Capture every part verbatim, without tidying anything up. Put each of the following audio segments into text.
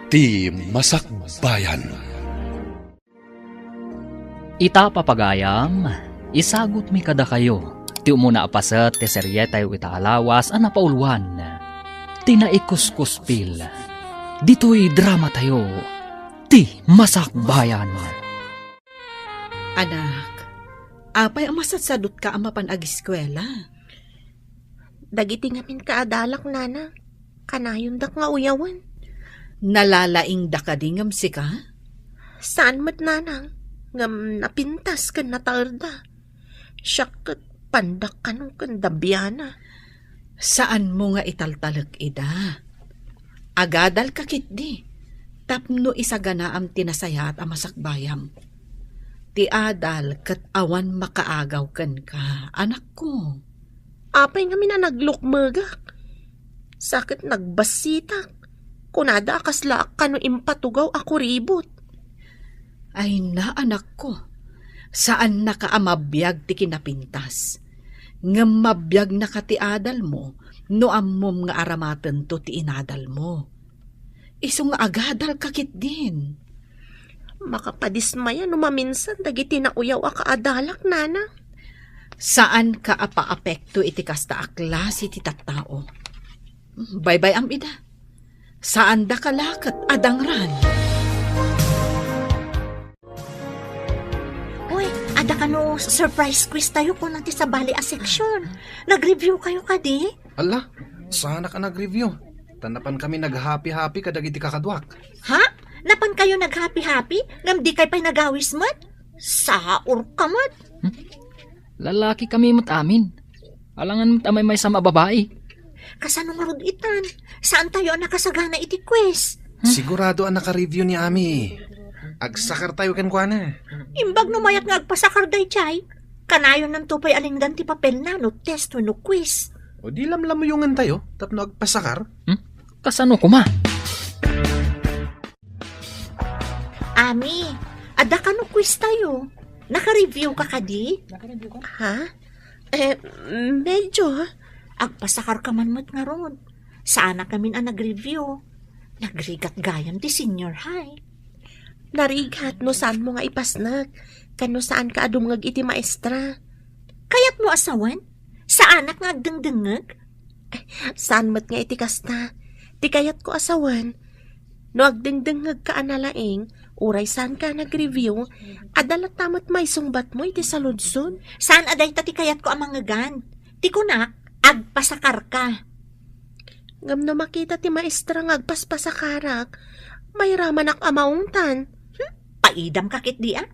Ti Masakbayan. Ita, papagayam, isagutmi kadakayo ti umuna a paset ti serietayo ita a lawas a napauluan, ti Naikuskuspil. Ditoy dramatayo, Ti Masakbayan. Anak, apay a masatsadutka a mapan agiskuela? Dagiti ngamin kaadalak, nanang, kanayondak nga uyawen. Nalalaingda kadi ngem sika? Saan met, nanang, ngem napintas ken nataerda. Siak ket pandak kano ken dabiana. Saanmo nga italtalek ida. Agadalka ketdi, tapno isaganaam ti nasayaat a masakbayam. Ti adal ket awan makaagaw kenka, anakko. Apay ngamin a naglukmegak? Sa ket nagbassitak. Kunada a kaslaak kano impatugaw a kuribot. Ay na, anakko, saannaka a mabiag ti kinapintas. Ngem mabiagnaka ti adalmo no ammom nga aramatento ti inadalmo. Isu nga agadalka ketdin. Makapadismaya no maminsan dagiti nauyaw a kaadalak, nana. Saanka a paapekto iti kasta a klase ti tattao. Baybay-am ida. Saandaka la ket a dangran. Uy, adda kano surprise quiz tayo kuna ti sabali a section. Nag-review kayo kadi? Ala, saanak a nag-review. Ta napan kami nag-happy-happy kadagiti kakaduak. Ha? Napan kayo nag-happy-happy? Ngem di kay pay nagawis met? Saor ka met. Hmm? Lalaki kami met amin. Alangan met a maymaysa a babai. Kasano ngarud itan? Saan tayo a nakasagana iti quiz? Hmm? Sigurado a naka-review ni Ami. Agsakar tayo kenkuana. Imbag no mayat nga agpasakar daydiay, kanayonnanto pay a lingdan ti papelna no test wenno quiz. O di lamlamuyongan tayo tapno agpasakar? Hmm? Kasano kuma? Ami, adda kano quiz tayo? Naka-review ka kadi? Naka-review ka? Ha? Eh, medyo. Agpasakar ka man met ngarud. Saanak ngamin a nag-review. Nagrigat gayam ti senior high. Narigat no saanmo nga ipasnek, ken no saanka a dumngeg iti maestra. Kayatmo a sawen? Saanak nga agdengdengngeg? Saan met nga iti kasta. Ti kayatko a sawen, no agdengdengngegka a nalaing, uray saanka a nag-review, adda latta met maisungbatmo iti saludsod. Saan a dayta ti kayatko a mangngegan. Ti kunak, agpasakarka. Ngem no makita ti maestra nga agpaspasakarak, mairamanak a maungtan. Hmm? Paidamka ketdi a?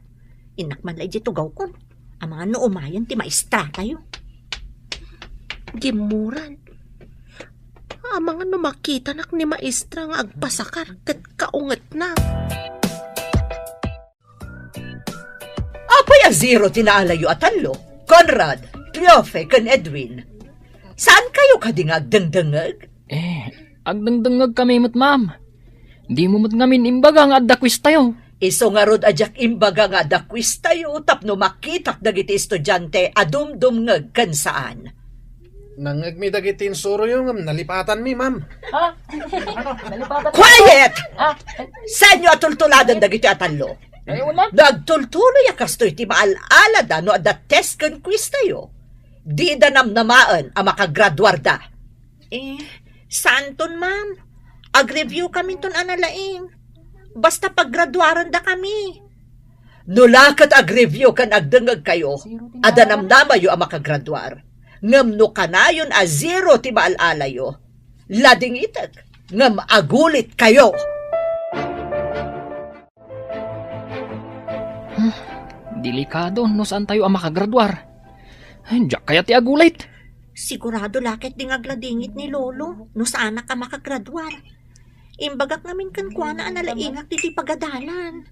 Innak man la idiay tugawkon. Amangan no umayen ti maestra tayo. Gimmuran. Amangan no makitanak ni maestra nga agpasakar ket kaungetna. Apay a zero ti naalayo a tallo? Conrad, Piofe, ken Edwin. Saan kayo kadi nga agdengdengngeg? Eh, agdengdengngeg kami met, ma'am. Dimo met ngamin imbaga nga adda quiz tayo. Isu ngarud a diak imbaga nga adda quiz tayo tapno makitak dagiti estudiante a dumdumngeg ken saan. Nangngegmi dagiti insuroyo ngem nalipatanmi, ma'am. Ha? Ano? Nalipatanmi? Quiet! Ha? Saanyo a tultuladen dagiti a tallo? Ay, wala. Nagtultuloy a kastoy ti maal-alada no adda test ken quiz tayo. Dida namnamaen a makagraduarda. Eh, saanton, ma'am? Ag-review kaminton a nalaing. Basta paggraduarenda kami. No la ket ag-review ken agdengngeg kayo, adda namnamayo a makagraduar. Ngem no kanayon a zero ti maal-alayo, ladingitek, ngem agulit kayo. Hmm, delikado no saan tayo a makagraduar. Ay, diak kayat ti agulit. Sigurado la ketdi nga agladingit ni Lolo no saanak a makagraduar. Imbagak ngamin kenkuana a nalaingak ditoy pagadalan.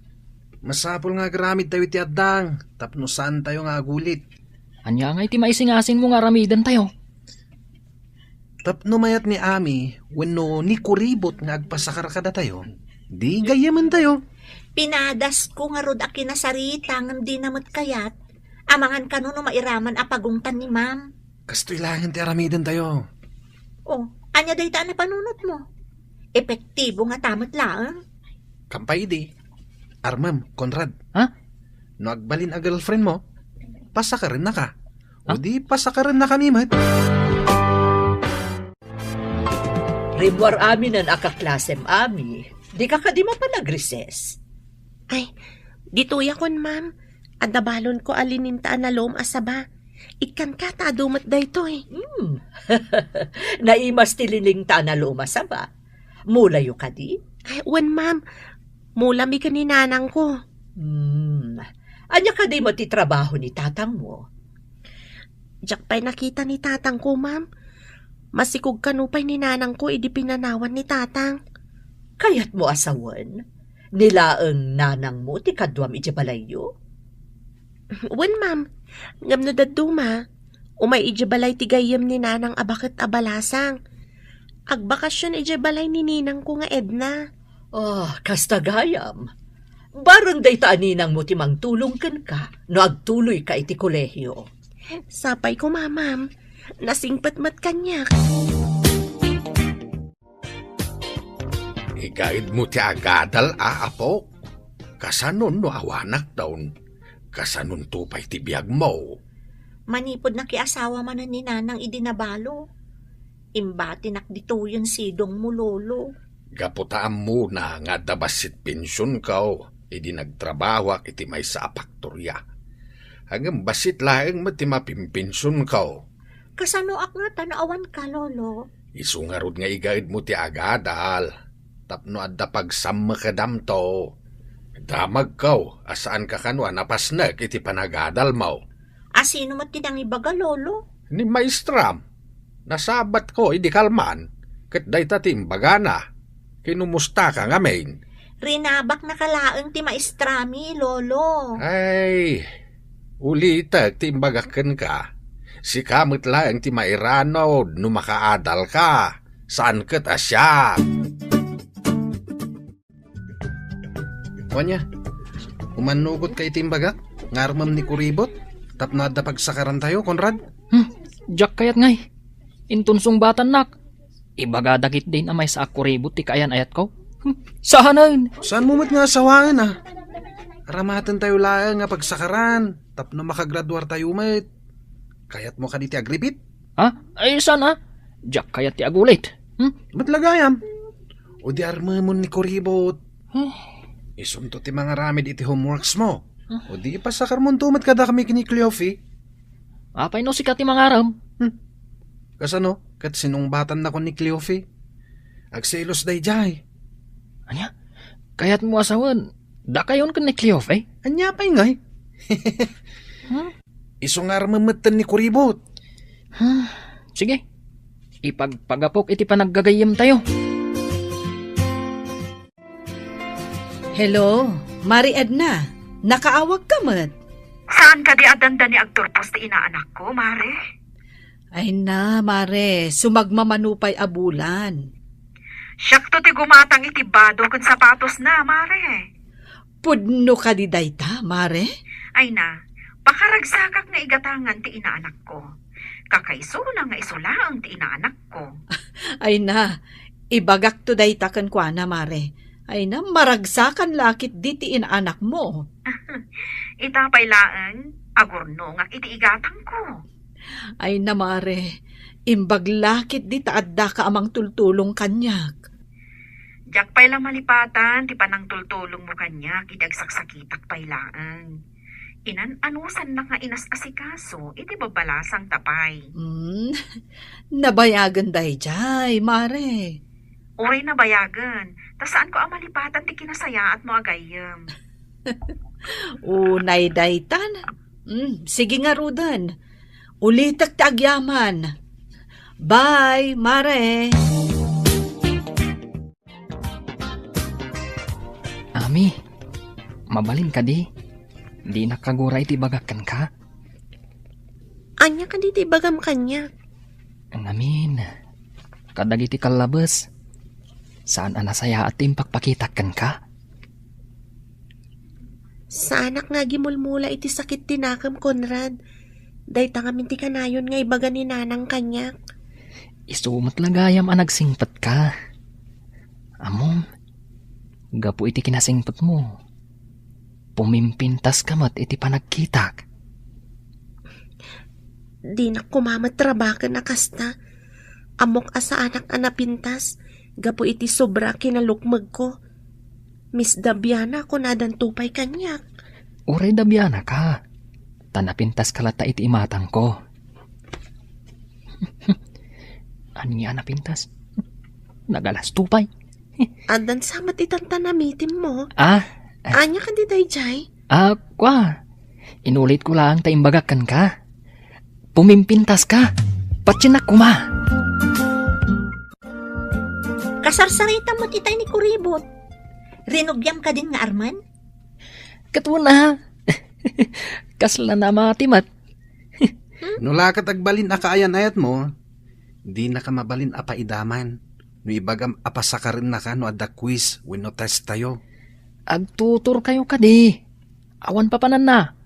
Masapul nga agaramid tayo iti addang tapno saan tayo nga agulit. Ania ngay ti maisingasingmo nga aramiden tayo? Tapno mayat ni Ami wenno ni Kuribot nga agpasakar kadatayo, di gayyamen tayo. Pinadasko ngarud a kinasarita ngem dina met kayat. Amangan kano no mairaman a pagungtan ni Ma'am. Kastoy laengen ti aramiden tayo. Oh, ania dayta a napanunotmo? Epektibo ngata met laeng? Kampay idi. Armem, Conrad. Ha? No agbalin a girlfriend mo, pasakarennaka. Ha? O di pasakarennakami met. Rimmuar aminen a kaklasem, Ami. Dika kadi mapan agrises? Ay, ditoyakon, ma'am. Adda balonko a lininta a nalom a saba. Ikkanka ta adu met daytoy. Hmm. Naimas ti lininta a nalom a saba. Mulayo kadi? Ay, wen, ma'am. Mulami ken ni nanangko. Hmm. Ania kadi met ti trabaho ni tatangmo? Diak pay nakita ni tatangko, ma'am. Masikog kano pay ni nanangko idi pinanawan ni tatang. Kayatmo a sawen? Ni laeng nanangmo ti kaduam idiay balayyo? Wen, ma'am. Ngem no dadduma, umay idiay balay ti gayyem ni nanang a baket a balasang. Agbakasyon idiay balay ni ninangko nga Edna. Oh, kasta gayam. Bareng dayta a ninangmo ti mangtulong kenka no agtuloyka iti kolehio. Sapay koma, ma'am. Nasingpet met kaniak. Igaedmo ti agadal a, apok. Kasanon no awanakton? Kasanonto pay ti biagmo? Manipud nakiasawa manen ni nanang idi nabalo. Imbatinak ditoyen sidongmo, lolo. Gapu ta ammona nga adda bassit pensionko idi nagtrabahoak iti maysa a faktoria. Ngem bassit laeng met ti mapimpensionko. Kasanoak ngata no awanka, lolo? Isu ngarud nga igaedmo ti agadal tapno adda pagsammekedamto. Damagko a saanka kano a napasnek iti panagadalmo. A sino met ti nangibaga, lolo? Ni maestram. Nasabatko idi kalman, ket dayta ti imbagana. Kinumustaka ngamin? Rinabaknaka laeng ti maestrami, lolo. Ay, ulitek ti imbagak kenka. Sika met laeng ti mairanod no makaadalka. Saan ket a siak. Wen aya, umannugotka iti imbagak nga armem ni kuribot tapno adda pagsakarantayo, Conrad? Hmm, diak kayat ngay. Inton sungbatannak, ibaga dagiti din a maysa a kuribot ti kaayan-ayatko. Hmm, saanen. Saanmo met nga asawaen, a? Aramatentayo laeng nga pagsakaran tapno makagraduartayo met. Kayatmo kadi ti agripit? Ha? Ay, saan a? Diak kayat ti agulit. Hmm? Met la gayam? O di armemon ni kuribot. Huh? Isunto ti mangaramid iti homeworksmo. Huh? O di ipasakarmonto met kadakami ken ni Cleofe. Apay no sika ti mangarem? Hmm. Kasano? Ket sinungbatannakon ni Cleofe. Agselos daydiay. Ania? Kayatmo a sawen, dakayon ken ni Cleofe? Ania pay ngay? Hmm? Isu nga armem metten ni kuribot. Hmm. Sige. Ipagpagapok iti panaggagayyemtayo. Hello, Mari Edna. Nakaawagka met? Saan kadi a dandani agturpos ti inaanakko, Mare? Ay na, Mare, sumagmamano pay a bulan. Siakto ti gumatang iti bado ken sapatosna, Mare. Pudno kadi dayta, Mare? Ay na, pakaragsakak nga igatangan ti inaanakko. Kakaisuna nga isu laeng ti inaanakko. Ay na, ibagakto dayta kenkuana, Mare. Ay na, maragsakan la ketdi ti inaanakmo. Ita pay laeng, agurnongak iti igatangko. Ay na, Mare, imbag la ketdi ta addaka a mangtultulong kaniak. Diak pay la malipatan ti panangtultulongmo kaniak iti agsaksakitak pay laeng. Inan-anusannak nga inas-asikaso iti babalasangta pay. Hmm, nabayagen daydiay, Mare. Uray nabayagen, ta saanko a malipatan ti kinasayaatmo a gayyem. Unay daytan. Hmm, sige ngaruden. Ulitek ti agyaman. Bye, Mare. Ami, mabalin kadi? Dinak kagura iti ibagak kenka? Ania kadi ti ibagam kaniak? Ngamin, kadagiti kallabes, saan a nasayaat ti impakpakitak kenka? Saanak nga agimulmula iti sakit ti nakem, Conrad. Dayta ngamin ti kanayon nga ibaga ni Nanang kaniak. Isu met la gayam a nagsingpetka. Ammom, Gapu iti kinasingpetmo, pumimpintaska met iti panagkitak. Dinak koma met rabaken a kasta. Ammok a saanak a napintas gapu iti sobra a kinalukmegko. Miss Dabiana, kunadanto pay kaniak. Uray Dabiana ka, ta napintaska latta iti imatangko. Ania a napintas? Nagalasto pay. Addan sa met itan ta namitimmo. Ah? Ania kadi daydiay? Ah, kua. Inulitko laeng ta imbagak kenka. Pumimpintaska. Patiennak koma. Kasarsaritam met itay ni Kuribot. Rinugiam kadin nga armen? Ket wen a. Kasla namati met. No la ket agbalin a kaayan-ayatmo, dinaka mabalin a paidaman no ibagam a pasakarennaka no adda quiz wenno test tayo. Agtuturkayo kadi. Awan papananna.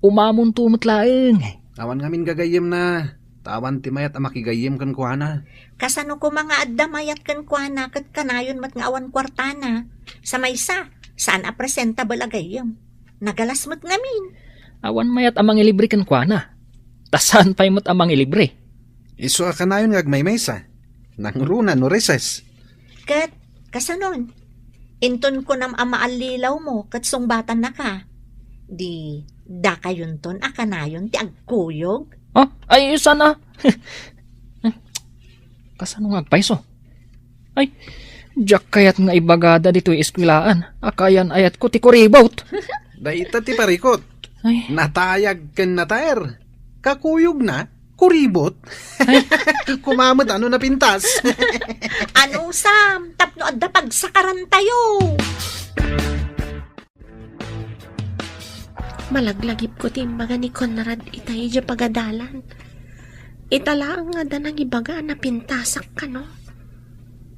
Umamonto met laeng. Awan ngamin gagayyemna, ta awan ti mayat a makigayyem kenkuana. Kasano koma nga adda mayat kenkuana ket kanayon met nga awan kuartana? Sa maysa, saan a presentable a gayyem. Nagalas met ngamin. Awan mayat a mangilibre kenkuana. Ta saan pay met a mangilibre? Isu a kanayon nga agmaymaysa. Nangruna no recess. Ket, kasanon? Inton kunam a maallilawmo ket sungbatannaka, di dakayonton a kanayon ti agkuyog? Ah, ay, saan a? Kasano nga agpayso? Ay, diak kayat nga ibagada ditoy eskuelaan a kaayan-ayatko ti kuribot. Dayta ti parikut. Ay. Natayag ken nataer. Kakuyogna, kuribot. Ay. Koma met a no napintas. Anusam, tapno adda pagsakarantayo. Malaglagipko ti imbaga ni Conrad itay idiay pagadalan. Ita laeng nga adda nangibaga a napintasak kano.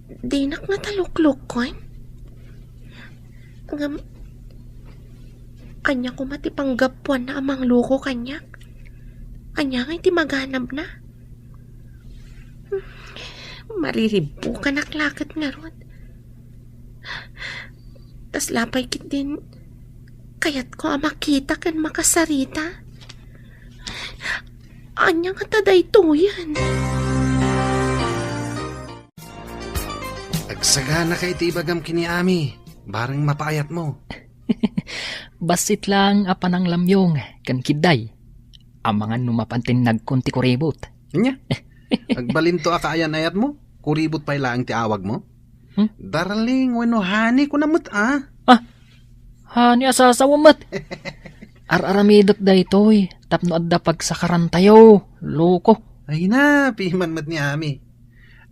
Dinak ngata luklukoen. Ngem, ania koma ti panggapuanna a mangluko kaniak? Ania ngay ti maganabna? Mariribbukanak la ket ngarud. Kasla pay ketdin kayatko a makita ken makasarita. Ania ngata daytoyen? Agsaganaka iti ibagam ken ni Ami, bareng mapaayatmo. Bassit laeng a pananglamyong ken kidday. Amangan no mapan ti nagkun ti kuribot. Ania? Agbalinto a kaayan-ayatmo? Kuribot pay laeng ti awagmo? Hmm? Darling wenno honey, kunam met a. Ah, honey a sasawen met. Ar-aramidek daytoy tapno adda pagsakarantayo, loko. Ay na, piman met ni Ami.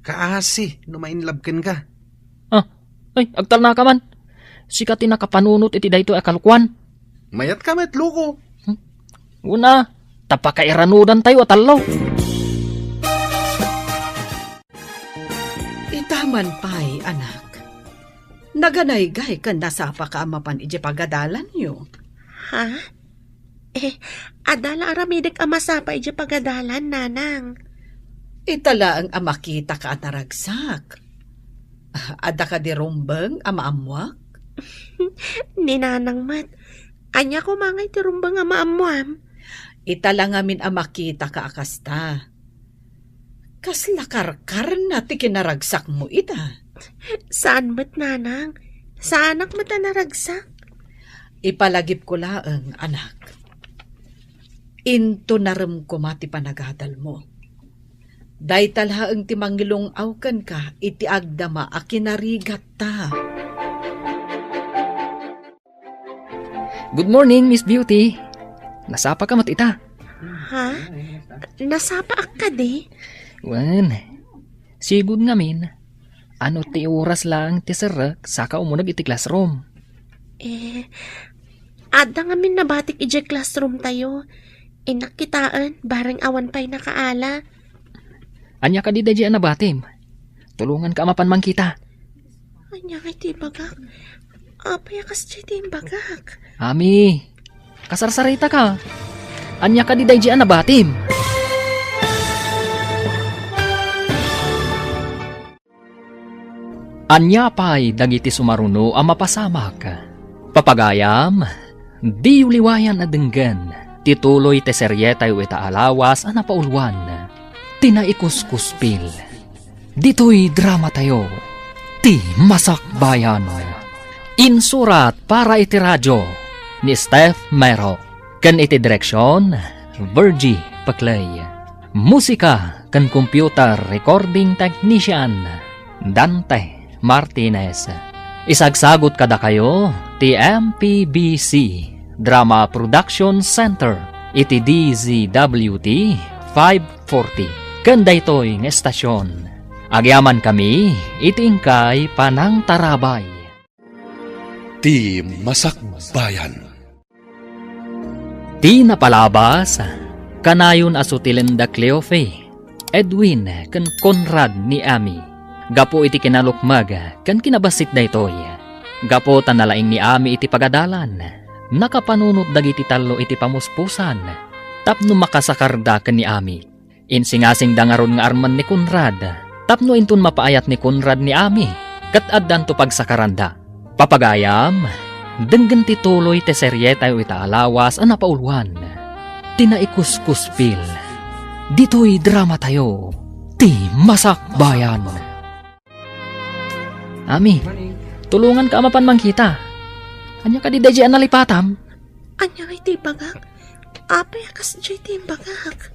Kaasi no ma-in love kenka. Ah, ay, agtalnaka man. Sika ti nakapanunot iti daytoy a kalokoan. Mayatka met, loko. Hmm? Una, ta pakairanudantayo a tallo. Ita man pay, anak. Naganaygay ken nasapaka a mapan idiay pagadalanyo. Ha? Eh, adda la aramidek a masapa idiay pagadalan, nanang. Ita laeng a makitaka a naragsak. Adda kadi rumbeng a maammoak? Ni nanang met. Ania koma ngay ti rumbeng a maammoam? Ita la ngamin a makitaka a kasta. Kasla karkarna ti kinaragsakmo ita. Saan met, nanang. Saanak met a naragsak. Ipalagipko laeng, anak. Intunarem koma ti panagadalmo. Dayta laeng ti mangilung-aw kenka iti agdama a kinarigatta. Good morning, Miss Beauty. Nasapaka met ita? Ha? Nasapaak kadi? Wen, sigud ngamin, ano ti oras laeng ti serrek saka umuneg iti classroom? Eh, adda ngamin nabatik idiay classroom tayo. Innak kitaen, bareng awan pay nakaala. Ania kadi daydiay a nabatim? Tulonganka a mapan mangkita. Ania ngay ti ibagak? Apay a kasdiay ti imbagak? Ami, kasarsaritaka. Ania kadi daydiay a nabatim? Ania pay dagiti sumaruno a mapasamak? Papagayam, diyo liwayan a denggen ti tuloy ti serietayo ita a lawas a napauluan, ti Naikuskuspil. Ditoy dramatayo, ti Masakbayan. Insurat para iti radio ni Steph Mero, ken iti direksyon, Virgie Paclay. Musika ken computer recording technician, Dante Martinez. Isagsagut kadakayo ti M P B C Drama Production Center iti D Z W T five forty. Ken daytoy nga estasyon, agyamankami iti inkay panangtarabay. Ti Masakbayan. Ti napalabas, kanayon a sutilenda Cleofe, Edwin, ken Conrad ni Ami. Gapu iti kinalukmeg ken kinabassit daytoy, gapu ta nalaing ni Ami iti pagadalan, nakapanunot dagiti tallo iti pamuspusan tapno makasakarda ken ni Ami. Insingasingda ngarud nga armen ni Conrad tapno inton mapaayat ni Conrad ni Ami ket addanto pagsakaranda. Papagayam, denggen ti tuloy ti serietayo ita a lawas a napauluan, ti Naikuskuspil. Ditoy dramatayo, ti Masakbayan. Ami, tulonganka a mapan mangkita. Ania kadi daydiay a nalipatam? Ania ngay ti ibagak? Apay a kasdiay ti imbagak?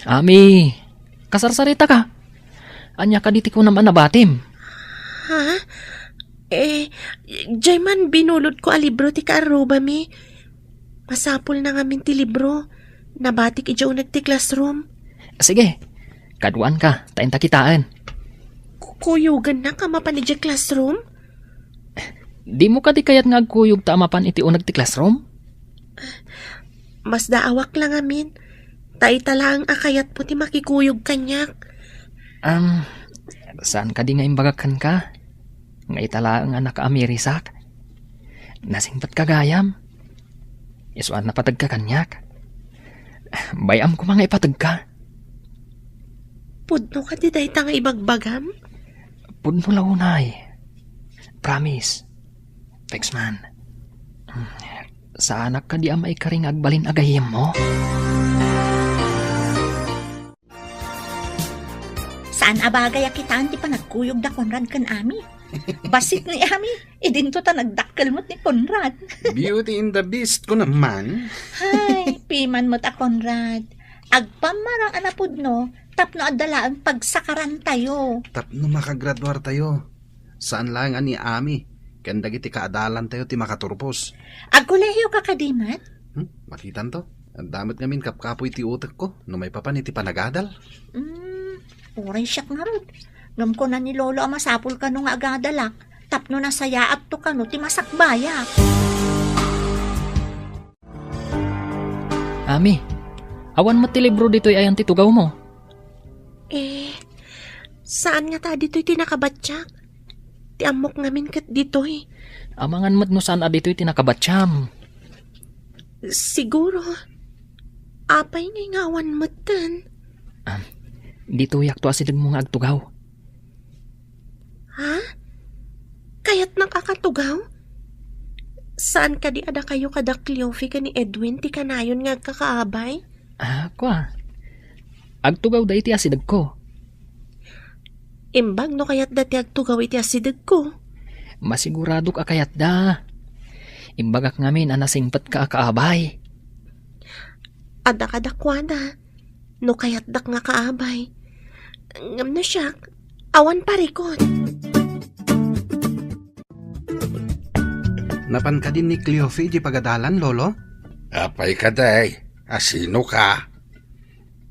Ami, kasarsaritaka. Ania kadi ti kunam a nabatim? Ha? Eh, diay man binulodko a libro ti kaarrubami. Masapulna ngamin ti libro. Nabatik idiay uneg ti classroom. Sige, kaduanka, ta inta kitaen. Ku-, kuyogannak a mapan idiay classroom? Dimo kadi kayat nga agkuyogta a mapan iti uneg ti classroom? Masdaawak la ngamin. Ta ita laeng a kayatmo ti makikuyog kaniak. Am, saan kadi nga imbagak kenka? Nga ita laeng a nakaamirisak? Nasingpetka gayam? Isu a napategka kaniak? Bay-am koma nga ipategka. Pudno kadi dayta nga ibagbagam? Pudno la unay. Promise. Thanks man. Saanak kadi a maikari nga agbalin a gayyemmo? Saan a bagay a kitaan ti panagkuyog da Conrad ken Ami. Bassit ni Ami, idinto ta nagdakkel met ni Conrad. Beauty and the Beast ko naman. Hay, piman met a Conrad. Agpammarang a napudno, tapno adda laeng pagsakarantayo. Tapno makagraduartayo. Saan laeng a ni Ami ken dagiti kaadalantayo ti makaturpos. Agkolehiyo ka kadi met? Hmm? Makitanto. Adda met ngamin kapkapoy ti utekko no maipapan iti panagadal. Hmm, uray siak ngarud. Ngem kuna ni Lolo a masapul kano nga agadalak tapno nasayaatto kano ti masakbayak. Ami, awan met ti libro ditoy ayan ti tugawmo? Eh, saan ngata ditoy ti nakabatiak? Ti ammok ngamin ket ditoy. Amangan met no saan a ditoy ti nakabatiam. Siguro. Apay ngay nga awan metten? Ah, ditoyakto a sidegmo nga agtugaw. Ha? Kayatnak a katugaw? Saan kadi a dakayo kada Cleofe ken ni Edwin ti kanayon nga agkakaabay? Ah, kua. Agtugawda iti asidegko. Imbag no kayatda ti agtugaw iti asidegko. Masiguradok a kayatda. Imbagak ngamin a nasingpetka a kaabay. Adda kadakuada. No kayatdak nga kaabay. Ngem no siak, awan parikut. Napan kadi ni Cleofe di pagadalan, Lolo? Apay kadi? A sino ka?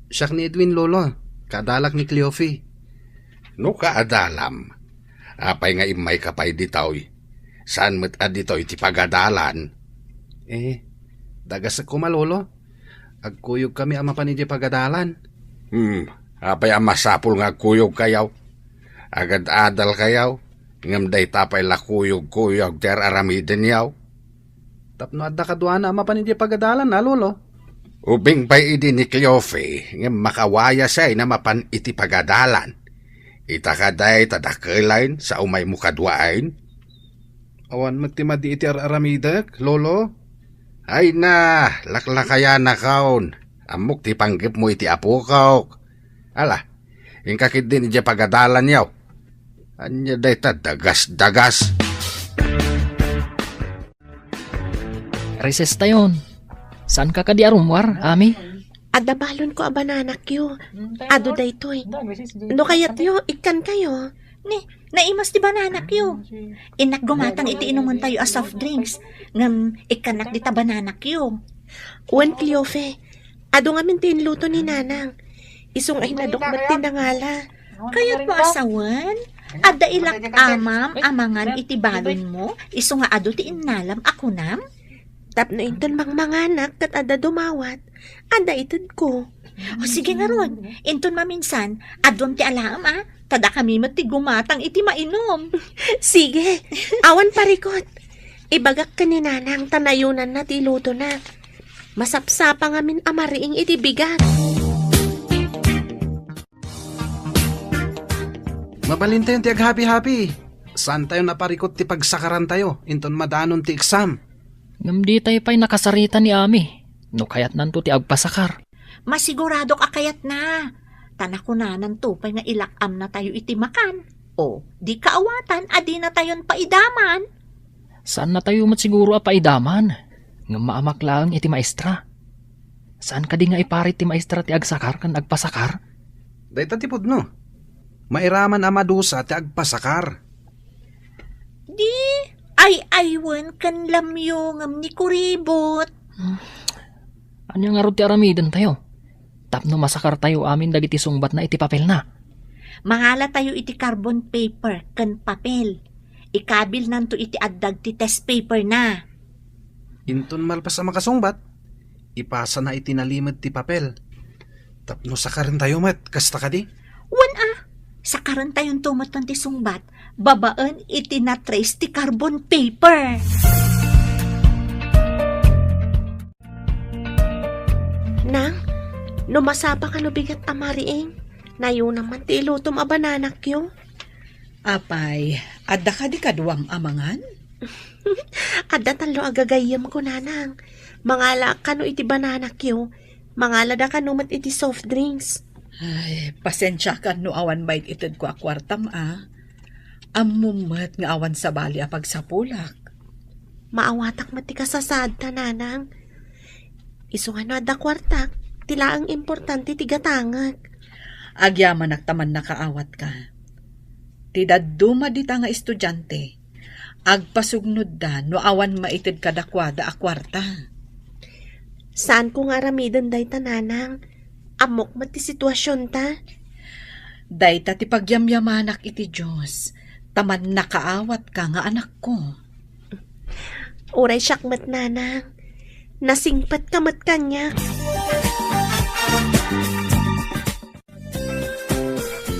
Siak ni Edwin, Lolo. Kaadalak ni Cleofe. No kaadalam, apay nga immayka pay ditoy? Saan met a ditoy ti pagadalan? Eh, dagasek koma, Lolo. Agkuyogkami a mapan idiay pagadalan. Hmm, apay a masapul nga agkuyogkayo? Agad-adalkayo, ngem dayta pay la kuyog-kuyog ti ar-aramidenyo. Tapno adda kaduana a mapan idiay pagadalan a, Lolo. Ubing pay idi ni Cleofe, ngem makawayasay a mapan iti pagadalan. Ita kadi ta dakelayen sa umaymo kaduaen? Awan met ti madi iti ar-aramidek, Lolo. Ay na, laklakayanakon. Ammok ti panggepmo iti apokok. Ala, inka ketdin idiay pagadalanyo. Ania dayta dagas-dagas? Recess tayon. Saanka kadi a rummuar, Ami? Adda balonko a bananakyo. Adu daytoy. No kayatyo, ikkankayo. Ni, naimas ti bananakyo. Innak gumatang iti inumentayo a soft drinks. Ngem ikkannak dita bananakyo. Wen, Cleofe, adu ngamin ti inluto ni Nanang. Isu nga inadok met ti nangala. Kayatmo a sawen? Adda ilak-amam a mangan iti balonmo, isu nga adu ti innalam a kunam? Tapno inton mangmanganak ket adda dumawat, adda itedko. O, sige ngarud, inton maminsan, aduam ti alaem, a? Ta dakami met ti gumatang iti mainum. Sige, awan parikot. Ibagak ken ni Nanang ta nayunanna ti ilutona. Masapsapa ngamin a mariing iti bigat. Mabalintayon ti aghabi-habi. Saantayon a parikot ti pagsakarantayo inton madanon ti exam. Ngem ditay pay nakasarita ni Ami no kayatnanto ti agpasakar. Masiguradok a kayatna. Ta nakunananto pay nga ilak-amnatayo iti makan. O, di kaawatan a dinatayon paidaman. Saannatayo met siguro a paidaman, ngem maamak laeng iti maestra. Saan kadi nga iparit ti maestra ti agsakar ken agpasakar? Dayta ti pudno. Mairaman a madusa ti agpasakar. Di, ay-aywen ken lamyongem ni kuribot. Hmm. Ania ngarud ti aramidentayo tapno masakartayo amin dagiti sungbatna iti papelna? Mangalatayo iti carbon paper ken papel. Ikabilnanto iti addag ti test paperna. Inton malpas a makasungbat, ipasana iti nalimed ti papel. Tapno sakarentayo met, kasta kadi? Wen a, sakarentayonto metten ti sungbat babaen iti na-trace ti carbon paper. Nang, no masapa kano bigat a mariing, nayunam man ti ilutom a bananakyo. Apay, adda kadi kaduam a mangan? Adda tallo a gagayyemko, Nanang. Mangalaak kano iti bananakyo, mangalada kano met iti soft drinks. Ay, pasensiakan no awan maited-itedko a kuartam, a. Ammom met nga awan sabali a pagsapulak. Maawatak met ti kasasaadta, Nanang. Isu nga no adda kuartak, ti laeng importante ti gatangek. Agyamanak ta mannakaawatka. Ti dadduma dita nga estudiante, agpasugnodda no awan maited kadakuada a kuarta. Saanko nga aramiden dayta, Nanang. Ammok met ti situasionta. Dayta ti pagyamyamanak iti Dios, ta mannakaawatka nga anakko. Uray siak met, Nanang. Nasingpetka met kaniak.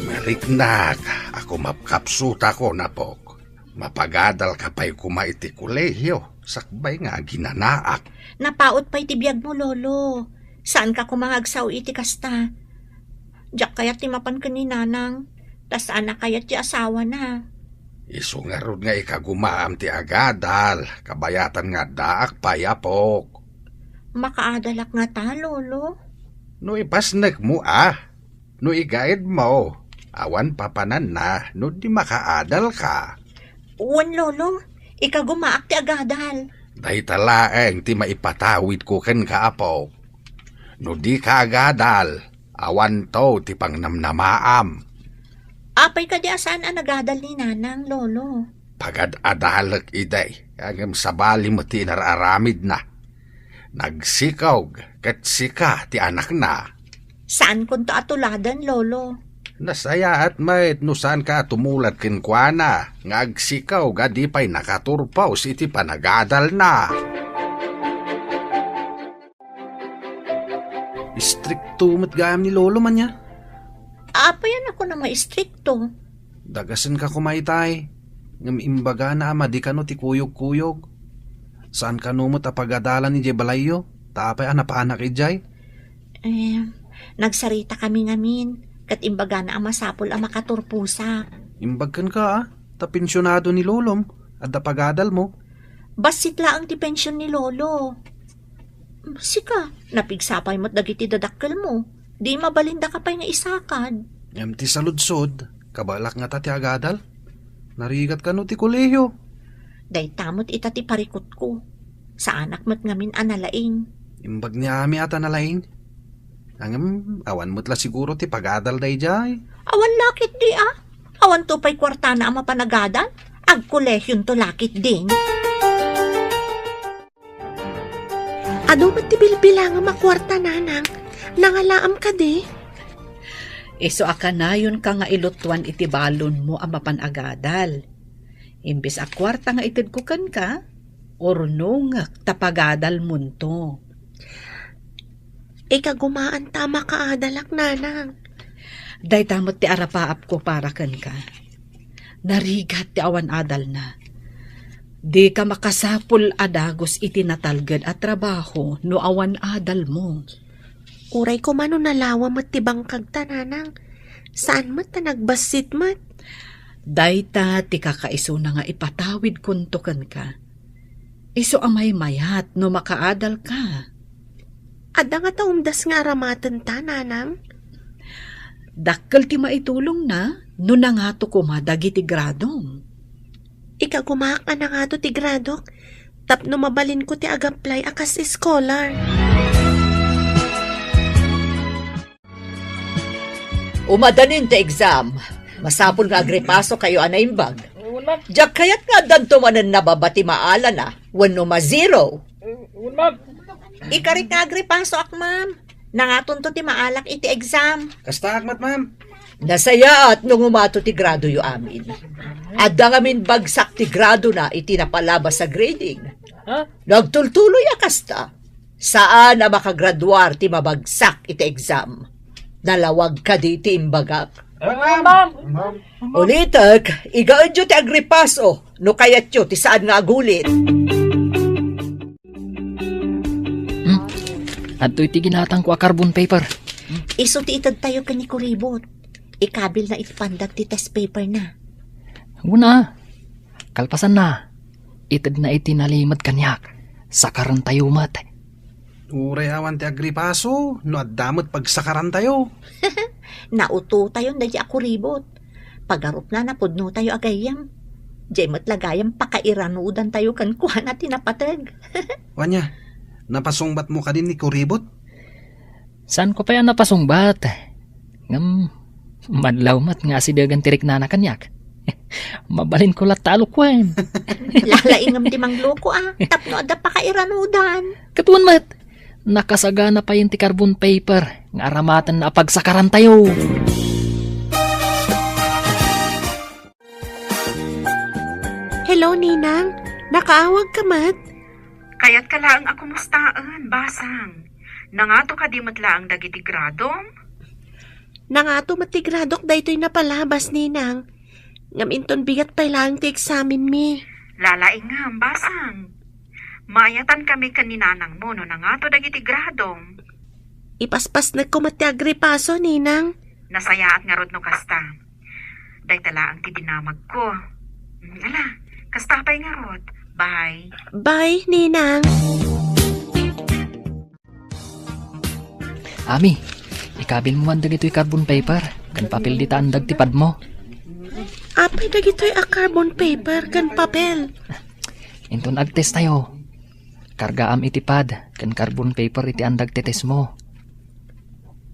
Mariknak a kumapkapsutakon, apok. Mapagadalka pay koma iti kolehio, sakbay nga aginanaak. Napaut pay ti biagmo, Lolo. Saanka koma nga agsao iti kasta. Diak kayat ti mapan ken ni Nanang, ta saan a kayat ti asawana. Isu ngarud nga ikagumaam ti agadal, kabayatan nga addaak pay, apok. Makaadalak ngata, Lolo? No ipasnekmo, a. No igaedmo, awan papananna no di makaadalka. Wen, Lolo, ikagumaak ti agadal. Dayta laeng ti maipatawidko kenka, apok. No dika agadal, awanto ti pangnamnamaam. Apay kadi a saan a nagadal ni Nanang, Lolo? Pagad-adalek idi, ngem sabali met ti inar-aramidna. Nagsikog ket sika ti anakna. Saankonto a tuladen, Lolo. Nasayaat met no saanka a tumulad kenkuana nga agsikog a di pay nakaturpos iti panagadalna. Istrikto met gayam ni Lolo man ya. Apay a kunam nga istrikto? Dagasenka koma itay, ngem imbagana a madi kano ti kuyogkuyog. Saan kano met a pagadalan idiay balayyo, ta apay a napanak idiay? Eh, nagsarita kami ngamin, ket imbagana a masapul a makaturposa. Imbag kenka, a, ta pensionado ni lolom, adda pagadalmo. Bassit laeng ti pension ni lolo. Sika, napigsa pay met dagiti dadakkelmo. Di mabalindaka pay nga isakad. Ngem ti saludsod, kabaelak ngata ti agadal? Narigat kano ti kolehiyo? Dayta met ita ti parikutko. Saanak met ngamin a nalaing. Imbag ni Ami a ta nalaing. Ngem, awan met la siguro ti pagadal daydiay. Awan la ketdi, a. Awanto pay kuartana a mapanagadal. Agkolehionto la ketdin. Adu met ti bilbilangem a kuarta, nanang. Nangalaam kadi? Isu a kanayonka nga ilutuan iti balonmo a mapan agadal. Imbes a kuarta nga itedko kenka, urnongek ta pagadalmonto. Ikagumaanta a makaadalak, nanang. Dayta met ti arapaapko para kenka. Narigat ti awan adalna. Dika makasapul a dagus iti natalged a trabaho no awan adalmo. Uray koma no nalawa met ti bangkagta, nanang. Saan met ta nagbassit met. Dayta ti kakaisuna nga ipatawidkonto kenka. Isu a maymayat no makaadalka. Adda ngata umdas nga aramatenta, nanang? Dakkel ti maitulongna no nangato koma dagiti gradom. Ikagumaak a nangato ti gradok tapno mabalinko ti agaplay a kas scholar. Umadanin ti exam. Masapul nga agripasokayo a naimbag. Diak kayat nga addanto manen nababa ti maalana wenno ma-zero. Ikarik nga agripasoak, ma'am. Nangatonto ti maalak iti exam. Kastaak met, ma'am. Nasayaat no ngumato ti gradoyo amin. Adda ngamin bagsak ti gradona iti napalabas a grading. Ha? No agtultuloy a kasta, saan a makagraduar ti mabagsak iti exam. Nalawag kadi ti imbagak? Ma'am! Ulitek, igaedyo ti agripaso no kayatyo ti saan nga agulit. Hmm. Adtoy ti ginatangko a carbon paper. Isu ti itedtayo ken ni Kuribot. Ikabilna iti pandag ti test paperna. Una, kalpasanna, itedna iti nalimed kaniak. Sakarantayo met. Uray awan ti agripaso, no adda met pagsakarantayo. Nautotayon daydi a Kuribot. Pagarupna, napudnotayo a gayyem. Diay met la gayam pakairanudantayo kenkuana ti napateg. Wen aya, napasungbatmo kadi ni Kuribot? Saanko pay a napasungbat. Ngem, madlaw met nga asidegan ti riknana kaniak. Mabalinko latta a lukuen. Lalaingem ti mangloko, a, tapno adda pakairanudan. Ket wen met, nakasagana payen ti carbon paper nga aramatenna a pagsakarantayo. Hello, Ninang. Nakaawagka met? Kayatka laeng a kumustaen, basang. Nangato kadi met laeng dagiti gradom? Nangato met ti gradok daytoy napalabas, Ninang. Ngem inton bigat pay laeng ti eksamenmi. Lalaingem, basang. Maayatan kami ken ni nanangmo no nangato dagiti gradom. Ipaspasnekko met ti agripaso, Ninang. Nasayaat ngarud no kasta. Dayta laeng ti dinamagko. Mm, ala, kasta pay ngarud. Bye. Bye, Ninang. Ami, ikabilmo man dagitoy carbon paper ken papel dita andag ti padmo. Apay dagitoy a carbon paper ken papel? Inton agtestayo, kargaam iti pad ken carbon paper iti andag ti testmo.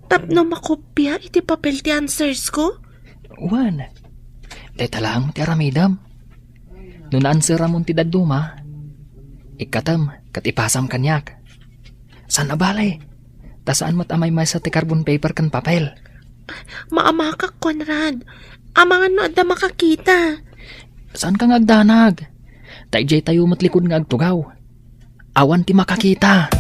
Tapno makopia iti papel ti answers ko? Wen, dayta laeng ti aramidem. No naanseramon ti dadduma, ikkatem ket ipasam kaniak. Saan a bale, ta saan met a maymaysa ti carbon paper ken papel. Maamakak, Conrad. Amangan no adda makakita. Saanka nga agdanag. Ta idiay tayo met likod nga agtugaw. Awan ti makakita.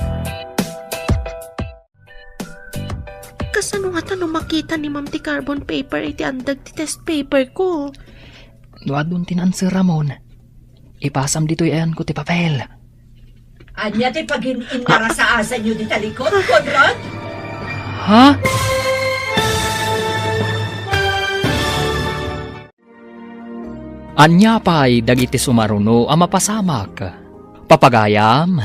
Kasano ngata no makita ni Ma'am ti carbon paper iti andag ti test paper ko? No adun ti naanseramon, ipasam ditoy ayanko ti papel. Ania ti pagin-innarasaasanyo dita likod, Conrad? Ha? Ania pay dagiti sumaruno a mapasamak? Papagayam,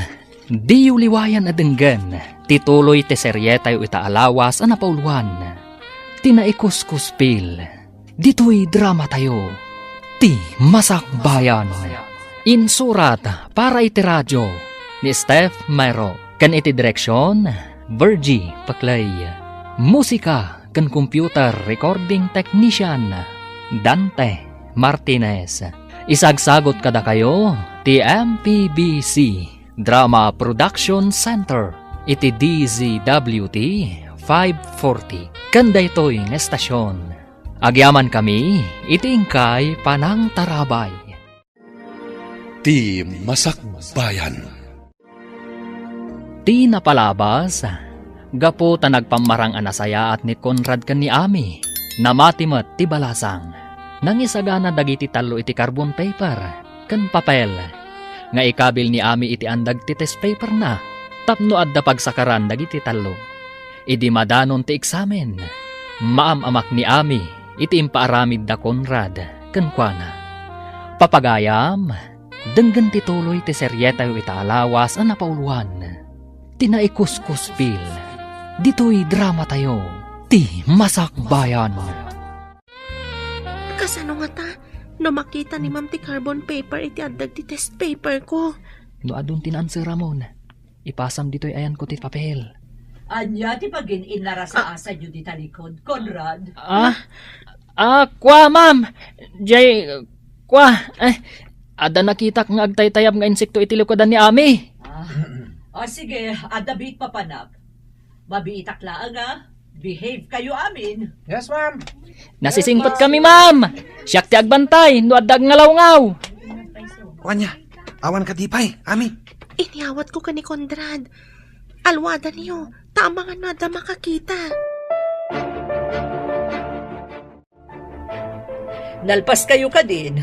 diyo liwayan a denggen ti tuloy ti serietayo ita a lawas a napauluan, ti Naikuskuspil. Ditoy dramatayo, ti Masakbayan. Insurat para iti radio ni Steph Mero ken iti direksyon, Virgie Paclay. Musika ken computer recording technician, Dante Martinez. Isagsagot kadakayo ti M P B C Drama Production Center iti D Z W T five forty. Ken daytoy nga estasyon, agyamankami iti inkay panangtarabay. Ti Masakbayan. Ti napalabas, gapu ta nagpammarang a nasayaat ni Conrad ken ni Ami, namati met ti balasang. Nangisagana dagiti tallo iti carbon paper ken papel nga ikabil ni Ami iti andag ti test paperna tapno adda pagsakaran dagiti tallo. Idi madanon ti eksamen, maam-amak ni Ami iti impaaramid da Conrad kenkuana. Papagayam, denggen ti tuloy ti serietayo ita a lawas a napauluan, ti Naikuskuspil. Ditoy dramatayo, ti Masakbayan. Kasano ngata no makita ni Ma'am ti carbon paper iti addag ti test paper ko? No adun ti naansweramon, ipasam ditoy ayanko ti papel. Ania ti pagin-innara sa Ah. asayo dita likod, Conrad? Ah? Ah, kua, ma'am. Jay, kua, eh, adda nakitak nga agtaytayab nga insekto iti likudan ni Ami. Ah. O sige, adda biit papanak. Mabiitak laeng, ah. Behave kayo amin. Yes, ma'am. Nasisingpet kami, ma'am. Siak ti agbantay no adda agngalawgaw. Ania, awan kadi pay, Ami? Inyawatko ken ni Conrad. Aluadanyo, ta amangan no adda makakita. Nalpas kayo kadin.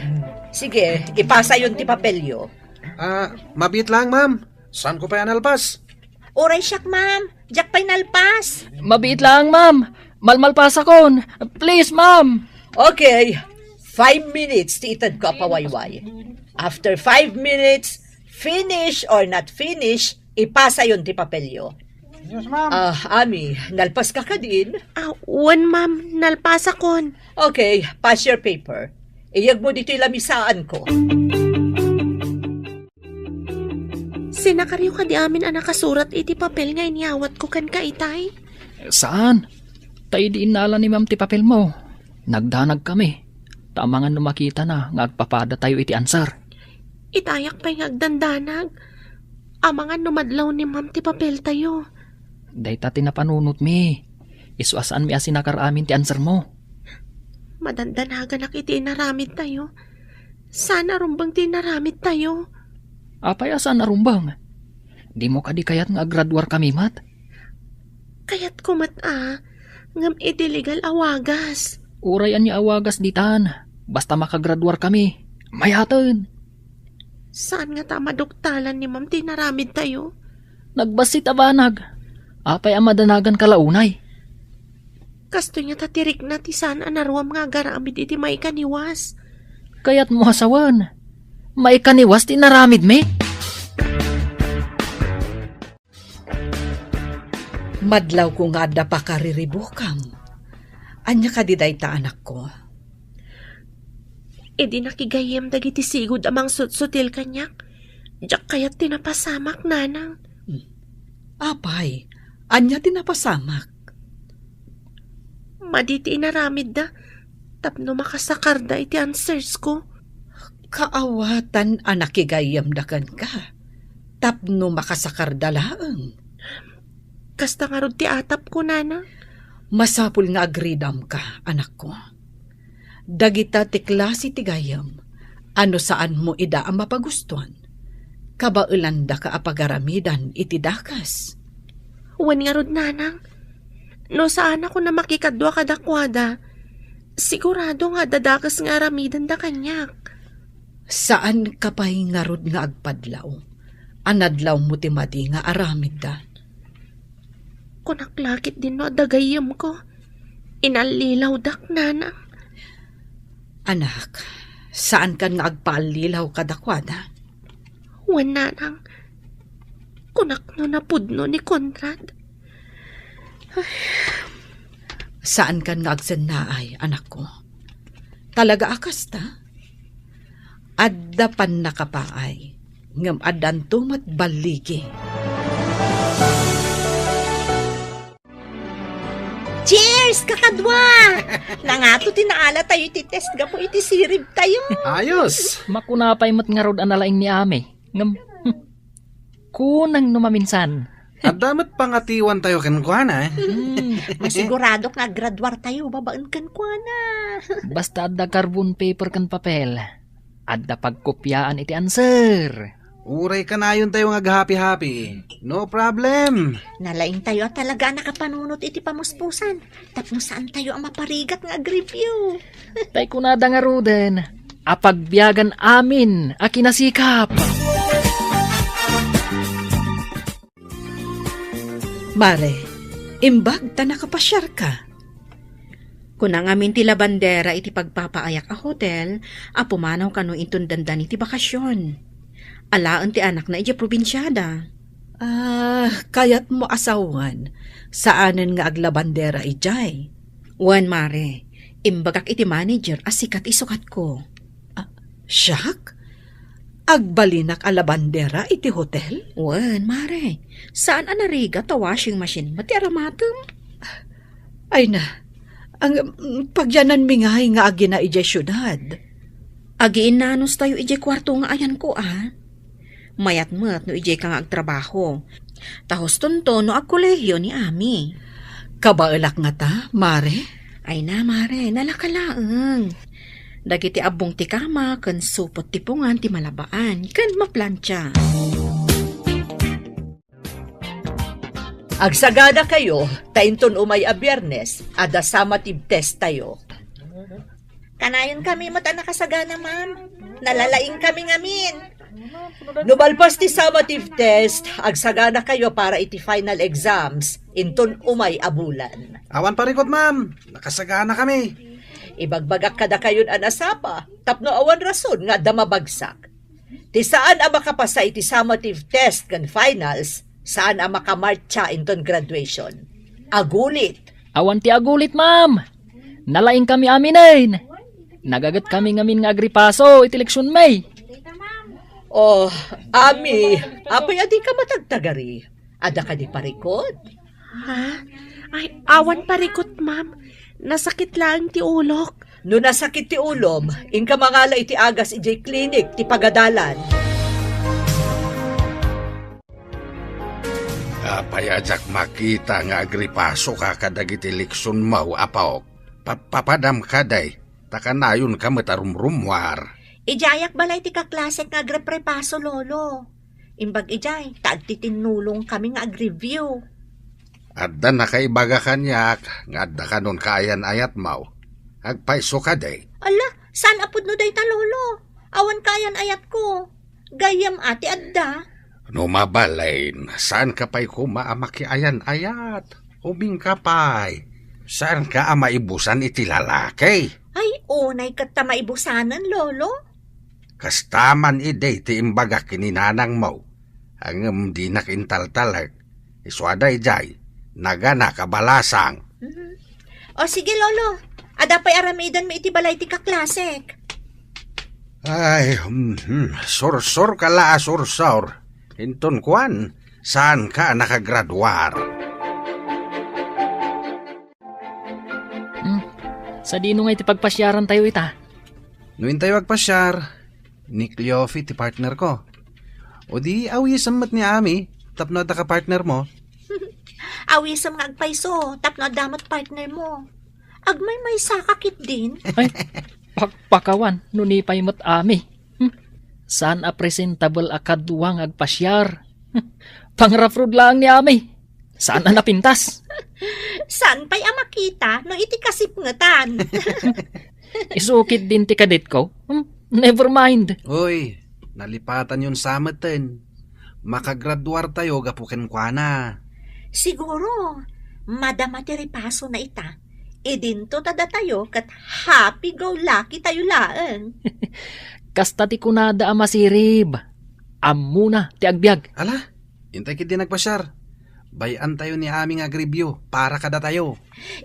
Sige, ipasayon ti papelyo. Ah, mabiit lang, ma'am. Saanko pay a nalpas? Uray siak, ma'am. Diak pay nalpas. Mabiit lang, ma'am. Malmalpasakon. Please, ma'am. Okay. Five minutes ti itedko a pawayway. After five minutes, finish or not finish, ipasayon ti papelyo. Yes, ma'am. Ah, Ami, nalpas ka kadin? Ah, wen, ma'am, nalpasakon. Okay, pass your paper. Iyegmo ditoy lamisaan ko. Sinakaryo kadi amin a nakasurat iti papel nga inyawatko kenka itay? Saan? Ta idi innala ni ma'am ti papelmo, nagdanag kami. Ta amangan no makitana nga agpapadatayo iti answer. Itayak pay nga agdandanag. Amangan no madlaw ni ma'am ti papeltayo. Dayta ti napanunotmi. Isu a saanmi a sinakar amin ti answermo. Madandanaganak iti inaramidtayo. Saan a rumbeng ti inaramidtayo. Apay a saan a rumbeng? Dimo kadi kayat nga aggraduar kami met? Kayatko met a, ngem iti legal a wagas. Uray ania a wagas ditan, basta makagraduar kami. Mayaten. Saan ngata a maduktalan ni ma'am ti inaramidtayo? Nagbassit a banag. Apay a madanagan ka la unay? Kastoy ngata ti rikna ti saan a naruam nga agaramid iti maikaniwas. Kayatmo a sawen, maikaniwas ti inaramidmi? Madlawko nga adda pakariribukam. Ania kadi dayta, anakko? Idi nakigayyem dagiti sigud a mangsutsutil kaniak, diak kayat ti napasamak, nanang. Hmm. Apay, ania ti napasamak? Madi ti inaramidda tapno makasakarda iti answers ko. Kaawatan a nakigayyemda kenka tapno makasakarda laeng. Kasta ngarud ti atapko, nana. Masapul nga agridamka, anakko. Dagita ti klase ti gayyem a no saanmo ida a mapagustuan, kabaelandaka a pagaramidan iti dakes. Wen ngarud, nanang, no saanakon a makikadua kadakuada, sigurado nga adda dakes nga aramidenda kaniak. Saanka pay ngarud nga agpadlaw a nadlawmo ti madi nga aramidda? Kunak la ketdin no adda gayyemko, inallilawdak, nanang. Anak, Saankan nga agpaallilaw kadakuada? Wen, nanang, kunak no napudno ni Conrad. Ay. Saankan nga agsennaay, anakko. Talaga a kasta? Adda pannakapaay, ngem addanto met balligi. Cheers, kakadua! Nangato ti naala tayo iti test gapu iti sirib tayo. Ayos! Makuna pay met ngarud a nalaing ni Ami. Ngem, hmm, kunang no maminsan. Adda met pangatiwan tayo kenkuana, eh. Hmm, masiguradok nga aggraduar tayo babaen kenkuana. Basta adda carbon paper ken papel, adda pagkopiaan iti answer. Uray kanayon tayo nga aghapi-hapi. No problem. Nalaing tayo a talaga a nakapanunot iti pamuspusan. Tapno saan tayo a maparigat nga agreview. Tay kunada ngaruden, a pagbiagan amin a kinasikap. Mare, imbag ta nakapasiarka. Kuna ngamin ti labandera iti pagpapaayak a hotel a pumanaw kano inton dandani ti bakasion. Alaen ti anakna idiay probinsiada. Ah, kayatmo a sawen, saanen nga aglabandera idiay? Wen, mare, imbagak iti manager a sika ti isukatko. Ah, siak? Agbalinak a labandera iti hotel? Wen, mare, saan a narigat ta washing machine met ti aramatem? Ay na, ang, mm, pagyananmi ngay nga agina idiay siudad. Agiinnanos tayo idiay kuarto nga ayanko, a. Mayat met no idiay ka nga agtrabaho. Ta hustonto no agkolehio ni Ami. Kabaelak ngata, mare? Ay na, mare, nalaka laeng. Dagiti abbong ti kama ken supot ti pungan ti malabaan ken maplantia. Agsagana kayo, ta inton umay a Biyernes, adda summative test tayo. Kanayon kami met a nakasagana, ma'am. Nalalaing kami ngamin. No malpas ti summative test, agsagana kayo para iti final exams, inton umay a bulan. Awan parikot, ma'am. Nakasagana kami. Ibagbagak kadakayon a nasapa, tapno awan rason nga adda mabagsak. Ti saan a makapasa iti summative test ken finals, saan a makamartsa inton graduation. Agulit. Awan ti agulit, ma'am. Nalaing kami aminen. Nagaget kami ngamin nga agripaso iti leksion, may. Oh, Ami, apay a dika matagtagari? Adda kadi parikot? Ha? Ay, awan parikot, ma'am. Nasakit laeng ti ulok. No nasakit ti ulom, inka mangala iti agas idiay klinik ti pagadalan. Apay a diak makita nga agripaso ka kadagiti leksionmo, apok? Pa-, papadam kadi, ta kanayon ka met a rumrummuar. Idiayak balay ti kaklasek nga agreprepaso, Lolo. Imbag idiay, ta agtitinnulong kami nga agreview. Adda nakaibaga kaniak nga adda kanon kaayan-ayatmo. Agpayso kadi? Ala, saan a pudno dayta, Lolo? Awan kaayan-ayatko. Gayyem a ti adda. No mabalin, saan ka pay koma a makiayan-ayat? Ubing ka pay. Saan ka a maibusan iti lalaki? Ay, unay ket ta maibusanen, Lolo. Kasta man idi ti imbagak ken ni nanangmo. Ngem dinak intaltalek. Isu a daydiay, nagana kabalasang. Mhm. O sige, Lolo. Adda pay aramidenmi iti balay ti kaklasek. Ay, mhm. Sursor ka la a sursor. Inton kuan, saan ka nakagraduar? Hmm. Sadino nga iti pagpasiaran tayo ita? No intayo agpasiar, ni Cleofe ti partner ko. O di, awisem met ni Ami, tapno adda ka partner mo. Awisem nga agpayso, tapno adda met partner mo. Agmaymaysa ka ketdin? Ay, pakpakawan, no ni pay met Ami. Hmm. Saan a presentable a kadua nga agpasiar? Hmm. Pangraprod laeng ni Ami. Saan a napintas? Saan pay a makita no iti kasipngetan? Isukit din ti kadetko? Hmm? Never mind. Uy, nalipatan yon sa meten. Makagraduar tayo gapu kenkuana. Siguro, madama ti ripaso na ita. Idinto ta datayo ket happy-go-lucky tayo laeng. Kasta ti kunada a masirib. Ammona ti agbiag. Ala, intay ketdi nagpasiar. Bay-antayo ni Ami nga agreview para kadatayo.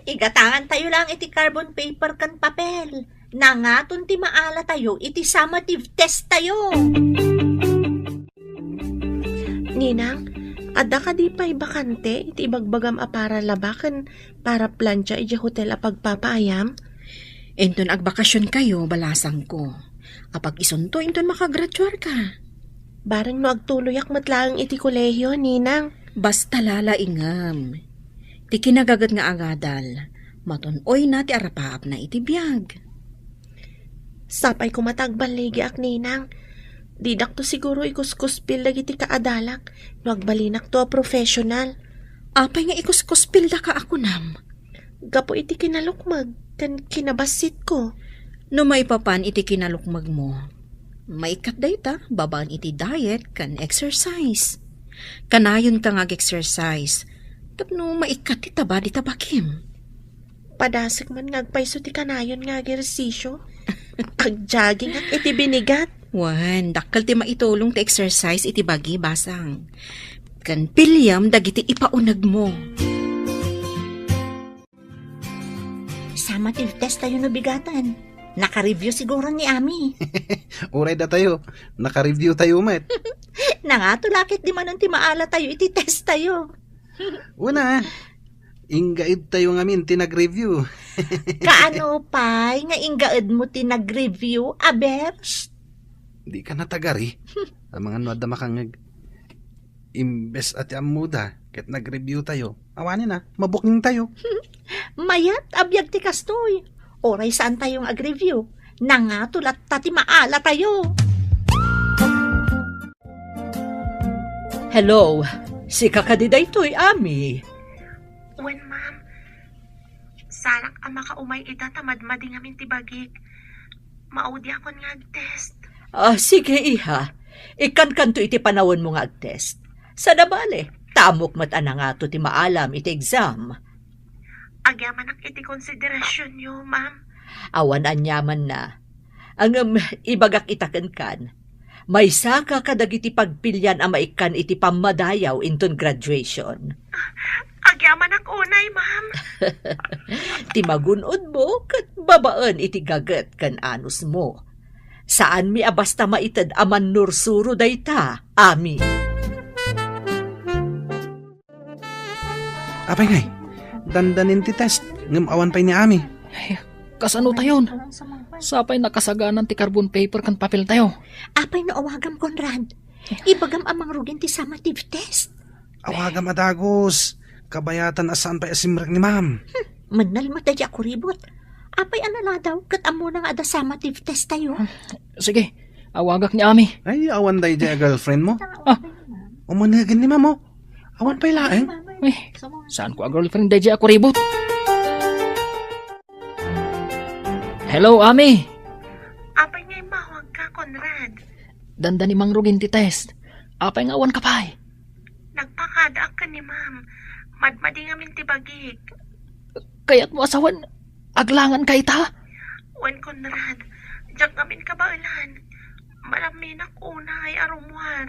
Igatangantayo lang iti carbon paper ken papel. Nangaton ti maalatayo iti summative test tayo. Ninang, adda kadi pay bakante iti ibagbagam a para laba ken para plancha idiay hotel a pagpapaayam? Inton agbakasionkayo, balasangko. Apag-isunto inton makagraduarka. Bareng no agtuloyak met laeng iti kolehiyo, Ninang. Basta lalaingem. Ti kinagaget nga agadal, matun-oyna ti arapaapna iti biag. Sapay koma ta agballigiak, Ninang. Didakto siguro ikuskuspil dagiti kaadalak no agbalinakto a professional. Apay nga ikuskuspildaka a kunam? Gapu iti kinalukmeg ken kinabassitko. No maipapan iti kinalukmegmo, maikkat dayta babaen iti diet ken exercise. Kanayonka nga ag-exercise tapno maikkat ti taba dita bakim. Padasek man nga agpayso ti kanayon nga agersisyo. Agjoggingak iti binigat. Wen, dakkel ti maitulong ti exercise iti bagi, basang. Ken piliem dagiti ipaunegmo. Summative test tayo no bigaten. Naka-review siguro ni Ami. Uray datayo, naka-review tayo met. Nangato la ketdi manen ti maalatayo iti test tayo. Una, inggaedtayo ngamin ti nag-review. Kaano pay nga inggaedmo ti nag-review, aber? Psst! Dika natagari. Amangan no adda makangngeg. Imbes a ti ammoda, ket nag-review tayo. Awanen a, mabukingtayo. Mayat a biag ti kastoy. Uray saantayo nga ag-review, nangato latta ti maalatayo. Hello, sika kadi daytoy, Ami? Wen, ma'am. Saanak a makaumay ita ta madmadi ngamin ti bagik. Maudiakon nga ag-test. Ah, sige, iha. Ikkankanto iti panawenmo nga ag-test. Saan a bale, ta ammok met a nangato ti maalam iti exam. Agyamanak iti konsiderasyonyo, ma'am. Awan aniamanna. Ngem ibagak ita kenkan, maysaka kadagiti pagpilian a maikkan iti pammadayaw inton graduation. Agyamanak unay, ma'am. Ti magun-odmo ket babaen iti gaget ken anusmo. Saanmi a basta maited a mannursuro dayta, Ami. Apay ngay, dandanin ti test, ngem awan pay ni Ami. Ay, kasano tayon? Sapay nakasaganan ti carbon paper ken papel tayo. Apay no awagam, Conrad? Ibagam a mangrugin ti summative test. Awagam a dagus. Kabayatan a saan pay a simrek ni ma'am. Hmm, mennel met daydi a kuribot. Apay a naladaw ket ammona nga adda summative test tayo? Sige, awagak ni Ami. Ay, awan daydi a girlfriend mo? Ah. Umanegen ni ma'am, oh. Awan pay laeng. Eh, saanko a girlfriend daydi a kuribot? Hello, Ami. Apay nga immawagka, Conrad? Dandani mangrugin ti test. Apay nga awan ka pay? Nagpakadaak ken ni ma'am. Madmadi ngamin ti bagik. Kayatmo a sawen, aglangan ka ita? Wen, Conrad, diak ngamin kabaelan. Malamminak unay a rummuar.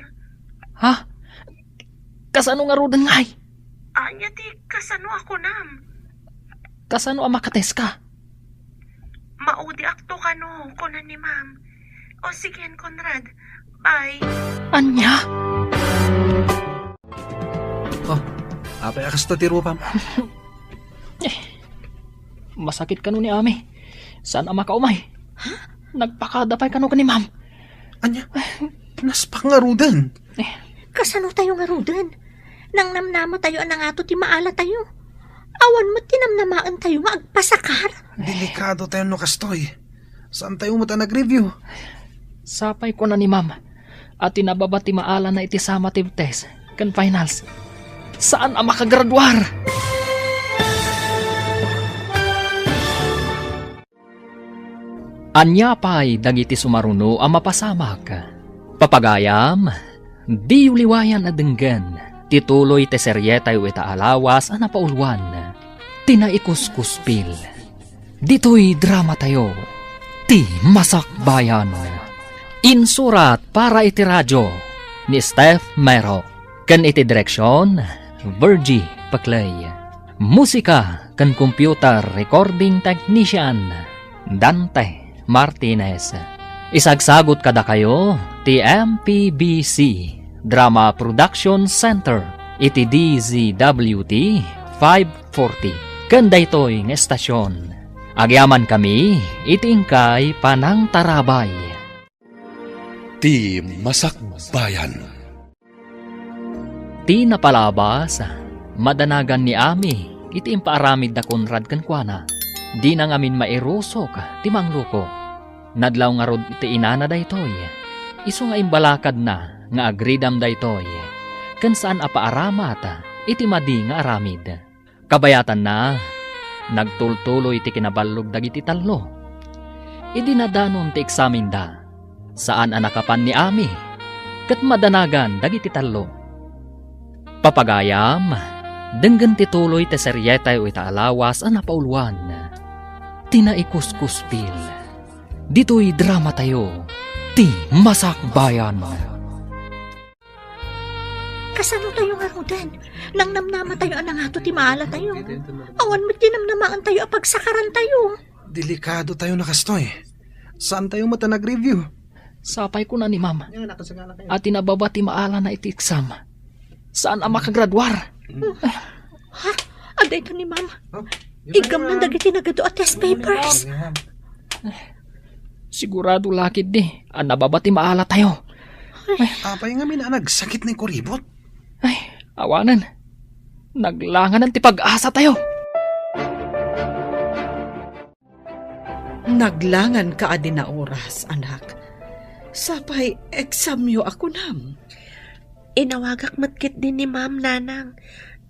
Ha? Kasano ngaruden ngay? Ania ti kasano a kunam? Kasano a makatest ka? Maudiakto kano, kuna ni ma'am. O sige, Conrad. Bye. Ania? Oh, apay a kasta ti rupam? Eh, masakit kano ni Ami. Saan a makaumay? Ha? Nagpakada pay kano ken ni ma'am. Ania? Naspak ngaruden. Eh. Kasano tayo ngaruden? Nangnamnama tayo a nangato ti maala tayo. Awan met ti namnamaen tayo nga agpasakar. Delikado tayo no kastoy. Saan tayo met a nag-review? Sapay kuna ni ma'am, a ti nababa ti maalana iti summative test ken finals, saan a makagraduar. Ania pay dagiti sumaruno a mapasamak? Papagayam, diyo liwayan a denggen ti tuloy ti serietayo ita a lawas a napauluan, ti Naikuskuspil. Ditoy dramatayo, Ti Masakbayan. Insurat para iti radyo ni Steph Mero. Ken iti direksion, Virgie Paclay. Musika ken computer recording technician, Dante Martinez. Isagsagut kadakayo ti M P B C Drama Production Center iti D Z W T five forty. Ken daytoy nga estasyon, agyamankami iti inkay panangtarabay. Ti Masakbayan. Ti napalabas, madanagan ni Ami iti impaaramid da Conrad kenkuana. Dina ngamin mairusok ti mangluko. Nadlaw ngarud iti inana daytoy. Isu nga imbalakadna nga agridam daytoy, ken saan a paaramat iti madi nga aramid. Kabayatanna, nagtultuloy ti kinaballog dagiti tallo. Idi nadanon ti eksamenda, saan a nakapan ni Ami, ket madanagan dagiti tallo. Papagayam, denggen ti tuloy ti serietayo ita a lawas a napauluan, Ti Naikuskuspil. Ditoy dramatayo, Ti Masakbayan. Kasano tayo ngaruden? Nangnamnama tayo a nangato ti maala tayo. Awan met ti namnamaen tayo a pagsakaran tayo. Delikado tayo na kastoy. Saan tayo met a nag-review? Sapay kuna ni Ma'am a ti nababa ti maalana iti exam, saan a makagraduar. Ha? Adda ito ni Ma'am. Oh, iggamnan dagiti nagadu a test papers. Sigurado la ketdi a nababa ti maala tayo. Apay ngamin a nagsakit ni Kuribot? Ay, awanen. Naglanganan ti pag-asa tayo. Naglangan ka a di naoras, anak. Sapay examyo a kunam. Inawagak met ketdi ni Ma'am, Nanang.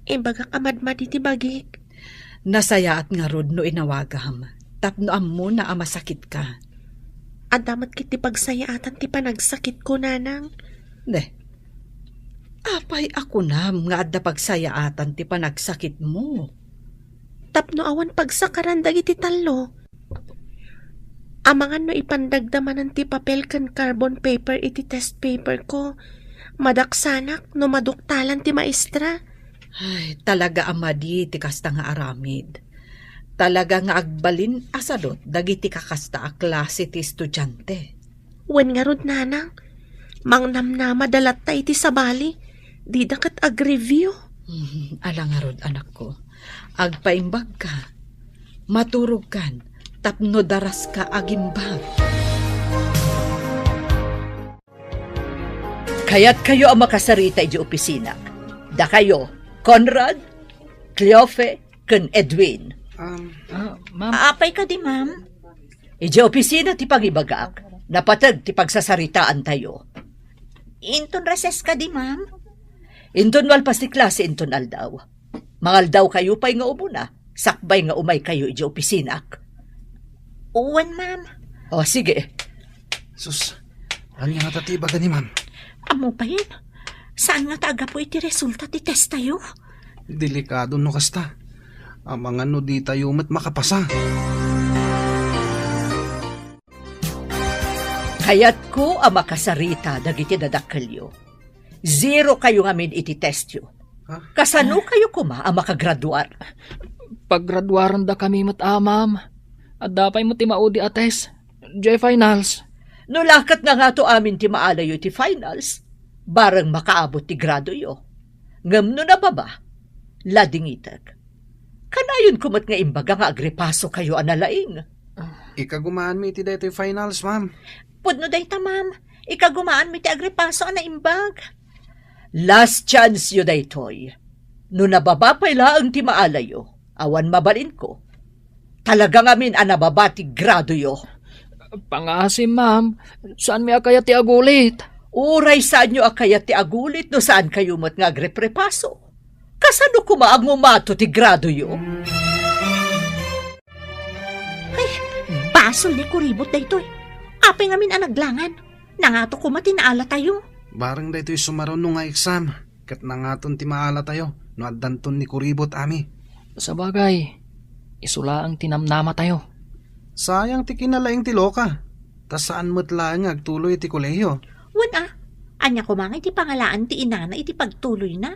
Imbagak a madmadi ti bagik. Nasayaat ngarud no inawagam, tapno ammona a masakitka. Adda met ketdi pagsayaatan ti panagsakitko, Nanang. Ne, apay a kunam nga adda pagsayaatan ti panagsakitmo? Tapno awan pagsakaran dagiti tallo. Amangan no ipandagda manen ti papel ken carbon paper iti test paperko, madaksanak no maduktalan ti maestra. Ay, talaga a madi ti kasta nga aramid. Talaga nga agbalin a sadut dagiti kakasta a klase ti estudiante. Wen ngarud, Nanang, mangnamnamada latta iti sabali, dida ket agreview. Hmm, ala ngarud, anakko. Agpaimbagka. Maturogkan tapno daraska agimbag. Kayatkayo a makasarita idiay opisina. Dakayo, Conrad, Cleofe, ken Edwin. Um, Ah, ma'am. Apay kadi, ma'am? Idiay opisina ti pangibagak, napateg ti pagsasaritaantayo. Inton recess kadi, ma'am? Inton malpas ti klase inton aldaw. Mangaldaw kayo pay nga umuna, sakbay nga umay kayo idiay opisinak. Wen, ma'am. O, sige. Sus, ania ngata ti ibaga ni ma'am? Ammo payen, saan ngata a gapu iti resulta ti test tayo? Delikado no kasta. Amangan no di tayo met makapasa. Kayatko a makasarita dagiti dadakkelyo. Zero kayo ngamin iti testyo. Ha? Kasano kayo koma a makagraduar? Paggraduarendakami met, a, ma'am. Adda pay met ti maudi a test. Diay finals. No la ket nangato amin ti maalayo iti finals, bareng makaabot ti gradoyo. Ngem no nababa, ladingitek. Kanayonko met nga imbaga nga agripaso kayo a nalaing. Ikagumaanmi iti daytoy finals, ma'am. Pudno dayta, ma'am. Ikagumaanmi ti agripaso a naimbag. Last chance yo daytoy. No nababa pay laeng ti maalayo, awan mabalinko. Talaga ngamin a nababa ti gradoyo. Pangasim, ma'am. Saanmi a kayat ti agulit. Uray saanyo a kayat ti agulit no saan kayo met nga agreprepaso. Kasano koma a ngumato ti gradoyo? Ay, basol ni Kuribot daytoy. Apay ngamin a naglangan. Nangato koma ti naala tayo. Bareng daytoy sumaruno nga exam, ket nangaton ti maala tayo no addanton ni Kuribot, Ami. Sabagay, isu laeng ti namnama tayo. Sayang ti kinalaing ti loka. Ta saan met laeng nga agtuloy iti kolehio. Wen a, ania koma nga iti pangalaan ti inana iti pagtuloyna?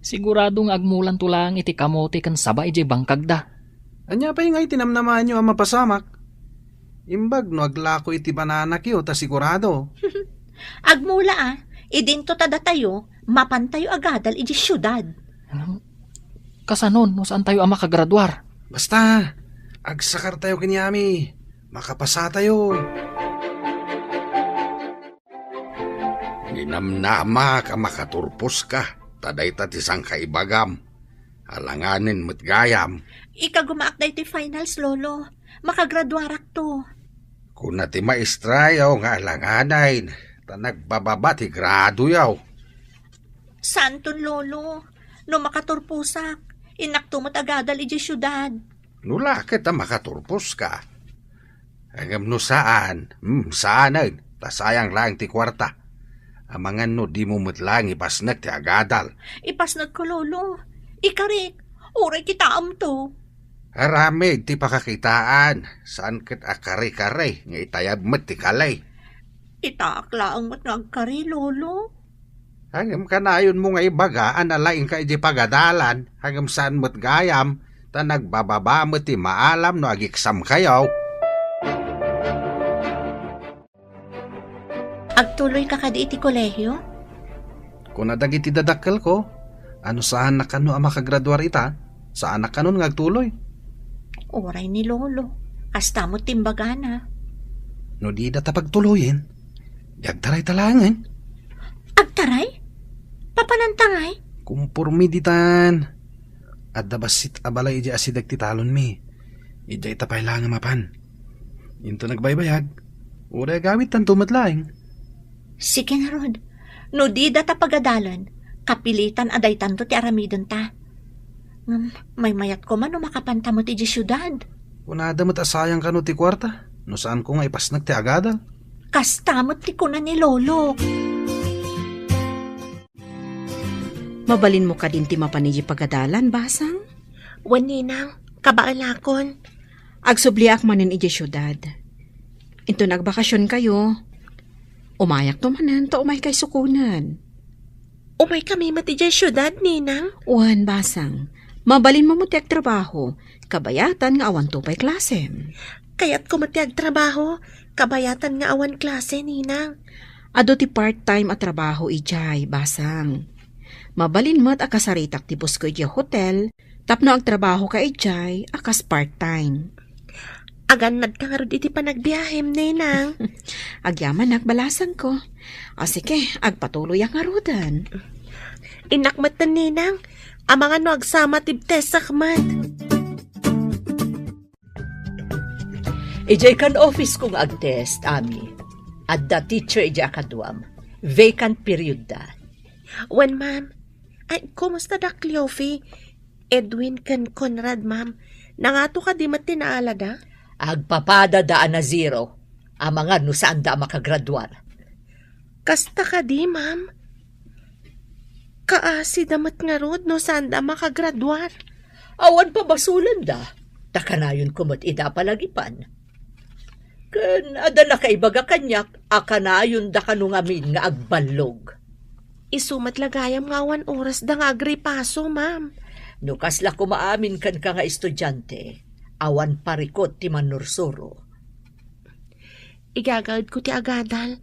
Sigurado nga agmulanto laeng iti kamote ken saba idiay bangkagda. Ania pay nga iti namnamaanyo a mapasamak? Imbag no aglako iti bananakyo ta sigurado. Agmula a, idinto ta datayo, mapantayo agadal idiay siudad. Ano? Kasanon no saantayo a makagraduar? Basta, agsakartayo ken Yami. Makapasatayo. Ninamnamak a makaturposka, ta dayta ti sangkaibagam. Alanganen met gayam. Ikagumaak daytoy finals, Lolo. Makagraduarakto. Kuna ti maestrayo nga alanganen, ta nagbababa ti gradoyo. Santon, Lolo. No makaturposak, innakto met agadal idiay siudad. No la ket a makaturposka. Ngem no saan, hmm, saanen, ta sayang laeng ti kuarta. Amangan no dimo met laeng ipasnek ti agadal. Ipasnekko, Lolo. Ikarik, uray kitaemto. Aramid ti pakakitaan, saan ket a kare-kare nga itayab met ti kali. Itaak laeng met nga agkari, Lolo. Ngem kanayonmo nga ibaga a nalaingka idiay pagadalan, ngem saan met gayam, ta nagbababa met ti maalam no agiksamkayo. Agtuloyka kadi iti kolehio? Kuna dagiti dadakkelko, ano saanak kano a makagraduar ita, saanak kanon nga agtuloy. Uray ni Lolo, kasta met ti imbagana. No dida ta pagtuloyen, di agtarayta laengen. Agtaray? Papananta ngay? Kumpormi ditan. Adda bassit a balay idiay asideg ti talonmi. Idiay ta pay laeng a mapan. Inton agbaybayag, uray agawidtanto met laeng. Sige ngarud, no dida ta pagadalen, kapilitan a daytanto ti aramidenta. Ngem, maymayat koma no makapanta met idiay siudad. Kunada met a sayang kano ti kuarta, no saanko nga ipasnek ti agadal. Kasta met ti kuna ni Lolo. Mabalinmo kadin ti mapan idiay pagadalan, Basang? Wen, Ninang, kabaelakon. Agsubliak manen idiay siudad. Inton agbakasionkayo, umayakto manen ta umaykay sukonen. Umaykami met idiay siudad, Ninang? Wen, Basang. Mabalinmo met ti agtrabaho, kabayatan nga awanto pay klasem. Kayatko met ti agtrabaho, kabayatan nga awan klase, Ninang. Adu ti part-time a trabaho idiay, Basang. Mabalin met a kasaritak ti pusko idiay hotel, tapno agtrabahoka idiay a kas part-time. Agannadka ngarud iti panagbiahem, Ninang. Agyamanak, balasangko. A, sige, agpatuloyak ngaruden. Innak metten, Ninang. Amangan no agsama ti testak met. Idiay kan office ko nga agtest, Ami. Adda teacher idiay a kaduam. Vacant period da. Wen, ma'am. Ay, kumusta da Cleofe? Edwin ken Conrad, ma'am. Nangato kadi met ti naalada? Agpapada da a na zero. Amangan no saan da a makagraduar. Kasta kadi, ma'am? Kaasi da met ngarud no saan da makagraduar. Awan pabasolanda, ta kanayon ko met ida palagipan. Ken adda nakaibaga kaniak a kanayon da kano ngamin nga agballog. Isu met la gayam nga awan oras da nga agripaso, ma'am. No kasla koma amin kenka nga estudiante, awan parikut ti mannursuro. Igagaedko ti agadal,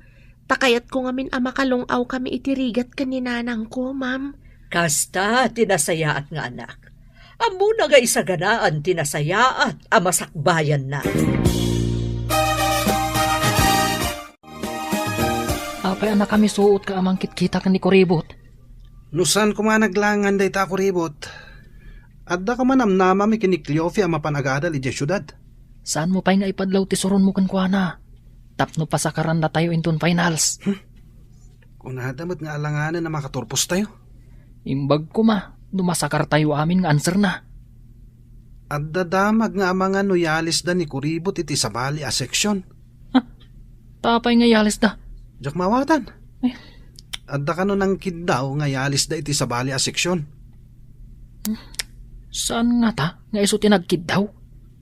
ta kayatko ngamin a makalung-awkami iti rigat ken ni nanangko, ma'am. Kasta ti nasayaat nga anak. Ammona nga isaganaan ti nasayaat a masakbayanna. Apay a nakamisuot ka a mangkitkita ken ni Kuribot? No saan koma naglangan dayta a kuribot, adda koma namnamami ken ni Cleofe a mapan agadal idiay siudad. Saanmo pay nga ipadlaw ti suronmo kenkuana tapno pasakarannatayo inton finals? Hmm? Kunada met nga alanganen a makaturpostayo. Imbag koma no masakartayo amin nga answerna. Adda damag nga amangan no yalisda ni Kuribot iti sabali a seksyon. Ha? Apay nga yalisda? Diak maawatan. Eh? Adda kano nangkiddaw nga yalisda iti sabali a seksyon. Saan ngata nga isu ti nagkiddaw?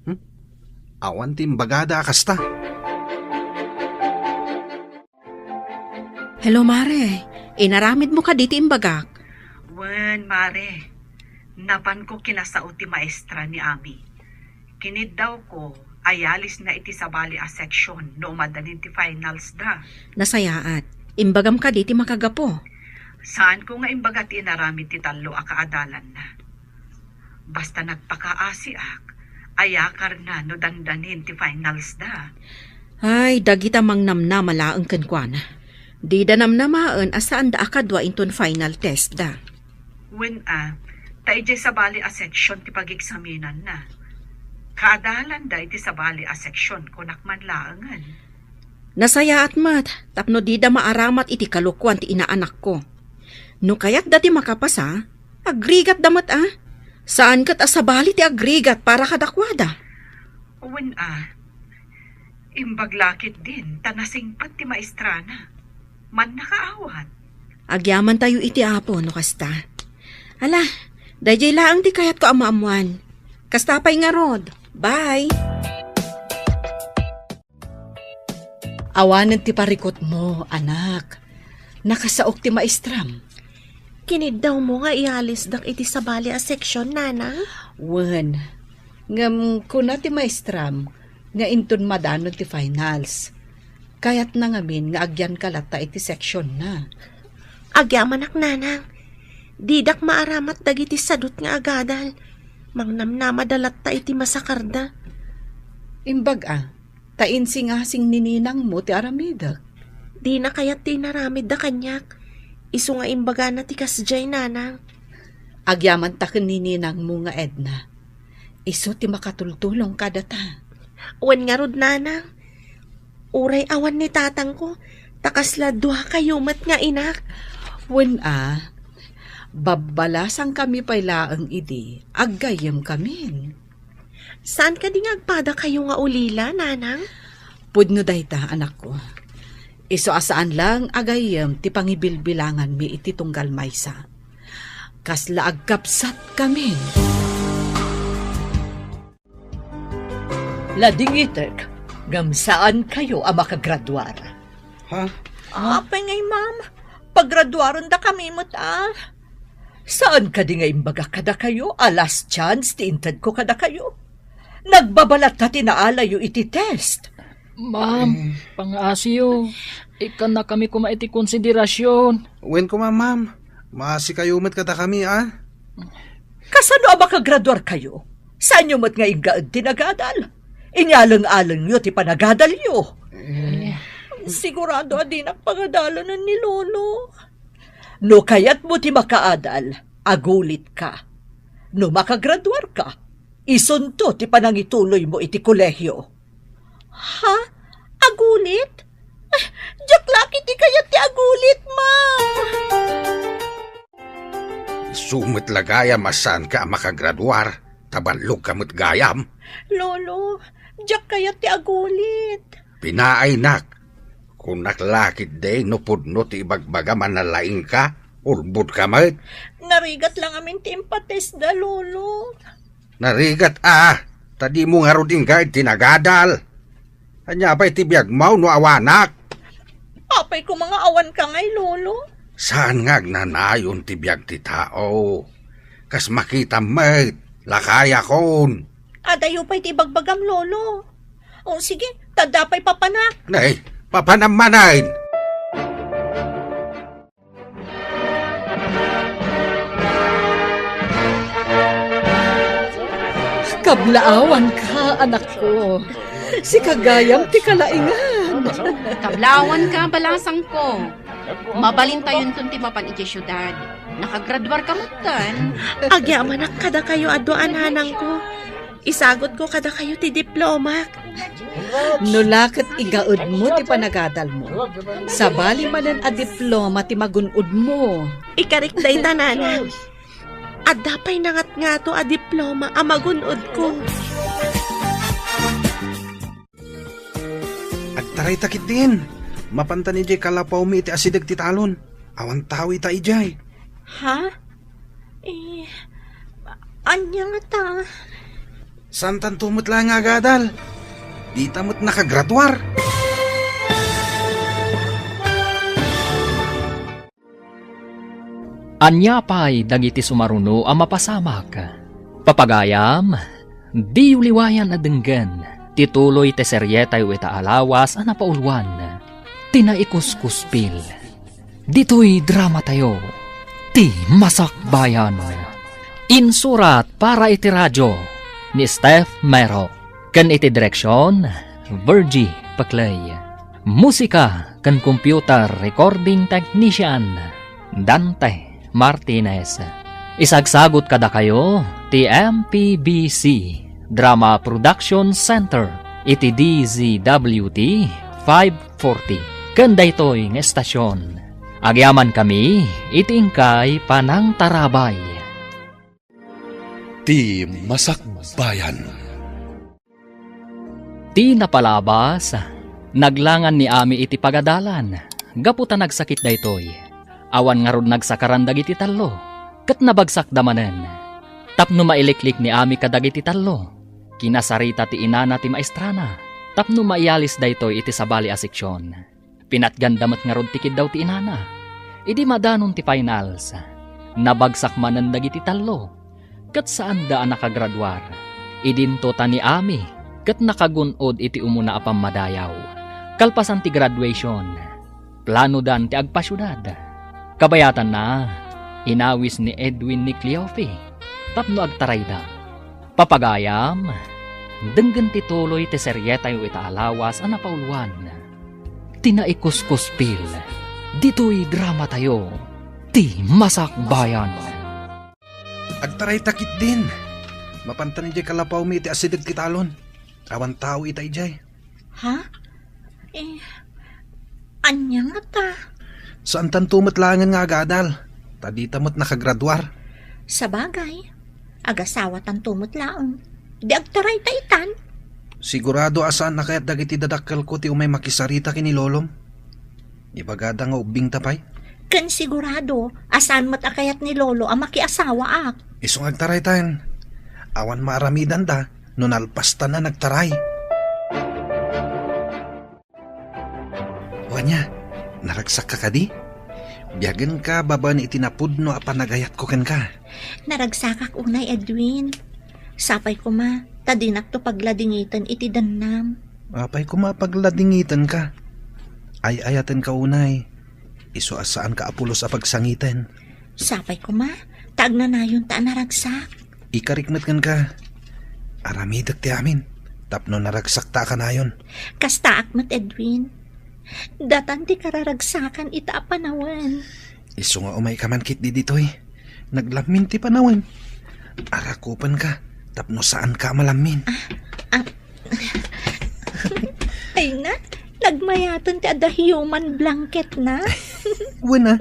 Hmm? Awan ti imbagada a kasta. Hello, Mare. Inaramidmo kadi ti imbagak? Wen, Mare. Napanko kinasao ti maestra ni Ami. Kiniddawko, ayalisna iti sabali a section no umadanin ti finals da. Nasayaat. Imbagam kadi ti makagapu? Saanko nga imbaga ti inaramid ti tallo a kaadalanna. Basta nagpakaasiak, ayakarna no dandanin ti finals da. Ay, dagita mangnamnama laeng kenkuana. Dida namnamaen a saanda a kadua inton final test da. Wen a, ta idiay sabali a section ti pageksaminanna. Kaadalanda iti sabali a section, kunak man laengen. Nasayaat met tapno dida maaramat iti kalokuan ti inaanakko. No kayatda ti makapasa, agrigatda met a. Saan ket a sabali ti agrigat para kadakuada. Wen a, imbag la ketdin ta nasingpet ti maestrana. Mannakaawat. Agyamantayo iti Apo no kasta. Ala, daydiay laeng ti kayatko a maammuan. Kasta pay ngarud. Bye! Awanen ti parikutmo, anak. Nakasaok ti maestram. Kiniddawmo nga ialisdak iti sabali a section, Nanang? Wen, ngem kuna ti maestram nga inton madanon ti finals, kayatna ngamin nga agyanka latta iti sectionna. Agyamanak, Nanang. Didak maaramat dagiti sadut nga agadal. Mangnamnamada latta iti masakarda. Imbag a, ta insingasing ni ninangmo ti aramidek. Dina kayat ti inaramidda kaniak. Isu nga imbagana ti kasdiay, Nanang. Agyamanta ken ni ninangmo nga Edna. Isu ti makatultulong kadata. Wen ngarud, Nanang. Uray awan ni tatangko, ta kasla duakayo met nga inak. Wen a, babbalasangkami pay laeng idi, aggayyemkamin. Saan kadi nga agpadakayo nga ulila, Nanang? Pudno dayta, anakko. Isu a saan laeng a gayyem ti pangibilbilanganmi iti tunggal maysa. Kasla agkabsatkamin. Nadingitek, ngem saankayo a makagraduar. Ha? Apay ngay, ma'am? Pagraduarendakami met a. Saan kadi nga imbagak kadakayo a last chance ti intedko kadakayo? Nagbabalatta ti naalayo iti test. Ma'am, eh, pangaasiyo. Ikkannakami koma iti konsiderasyon. Wen koma, ma'am. Maasikayo met kadakami, a? Kasano a makagraduarkayo? Saanyo met nga iggaed ti nagadal? Inyaleng-alengyo ti panagadalyo. Eh. Sigurado a dinak pagadalanen ni Lolo. No kayatmo ti makaadal, agulitka. No makagraduarka, isunto ti panangituloymo iti kolehio. Ha? Agulit? Ah, diak la ketdi kayat ti agulit, ma'am. Isu met la gayam a saanka a makagraduar, ta ballogka met gayam. Lolo, diak kayat ti agulit. Pinaaynak, kunak la ketdi no pudno ti ibagbagam a nalaingka, ulbodka met. Narigat la ngamin ti impatestda, Lolo. Narigat a, ta dimo ngarud inggaed ti nagadal. Ania pay ti biagmo no awanak? Apay koma nga awanka ngay, Lolo? Saan nga agnanayon ti biag ti tao. Kas makitam met, lakayakon. Adayo pay ti ibagbagam, Lolo. O, sige, ta adda pay papanak. Nay, papanam manen. Kablaawanka, anakko. Sika gayam ti kalaingan. Kablaawanka, balasangko. Mabalintayonton ti mapan idiay siudad. Nakagraduarka metten. Agyamanak kadakayo a dua a nanangko. Isagutko kadakayo ti diplomak. No la ket igaedmo ti panagadalmo, sabali manen a diploma ti magun-odmo. Ikarik dayta, nanang. Adda pay nangatngato a diploma a magun-odko. Agtarayta ketdin. Mapantan idiay kalapawmi iti asideg ti talon. Awan tao ita idiay. Ha? Eh, ania ngata? Saantanto met la nga agadal. Dita met nakagraduar. Ania pay dagiti sumaruno a mapasamak? Papagayam, diyo liwayan a denggen ti tuloy ti serietayo ita a lawas a napauluan, ti Naikuskuspil. Ditoy dramatayo, ti Masakbayan. Insurat para iti radio ni Steph Mero, ken iti direksion, Virgie Paclay. Musika ken computer recording technician, Dante Martinez. Isagsagut kadakayo ti M P B C Drama Production Center iti D Z W T five forty. Ken daytoy nga estasion, agyamankami iti inkay panangtarabay. Ti Masakbayan. Ti napalabas, naglangan ni Ami iti pagadalan, gapu ta nagsakit daytoy. Awan ngarud nagsakaran dagiti tallo, ket nabagsakda manen. Tapno mailiklik ni Ami kadagiti tallo, kinasarita ti inana ti maestrana, tapno maiyalis daytoy iti sabali a seksion. Pinatganda met ngarud ti kiddaw ti inana. Idi madanon ti finals, nabagsak manen dagiti tallo, ket saanda a nakagraduar. Idinto ta ni Ami ket nakagun-od iti umuna a pammadayaw. Kalpasan ti graduation, planodan ti agpasiudad. Kabayatanna, inawis ni Edwin ni Cleofe tapno agtarayda. Papagayam, denggen ti tuloy ti serietayo ita a lawas a napauluan, ti Naikuskuspil. Ditoy dramatayo, ti Masakbayan. Agtarayta ketdin. Mapantan idiay kalapawmi iti asideg ti talon. Awan tao ita idiay. Ha? Eh, ania ngata? Saantanto met laengen nga agadal, ta dita met nakagraduar. Sabagay, agasawatanto met laeng. Di agtarayta itan? Sigurado a saan a kayat dagiti dadakkelko ti umay makisarita ken ni lolom. Ibagada nga ubbingta pay. Ken sigurado a saan met a kayat ni lolo a makiasawaak. Isu nga agtaraytan. Awan maaramidanda no nalpastan a nagtaray. O ania, naragsakka kadi? Biagenka babaen iti napudno a panagayatko kenka. Naragsakak unay, Edwin. Sapay koma, ta dinakto pagladingiten iti dennam. Apay koma a pagladingitenka? Ay-ayatenka unay. Isu a saanka a pulos a pagsangiten. Sapay koma, ta agnanayonta a naragsak. Ikarik met kenka. Aramidek ti amin, tapno naragsakta a kanayon. Kastaak met, Edwin. Datan ti kararagsakan ita a panawen. Isu nga umayka man ketdi ditoy. Naglammin ti panawen. Arakupenka, tapno saanka a malammin. Ah, ah. Ay na, nagmayaten ti adda human blanket na. Wen a.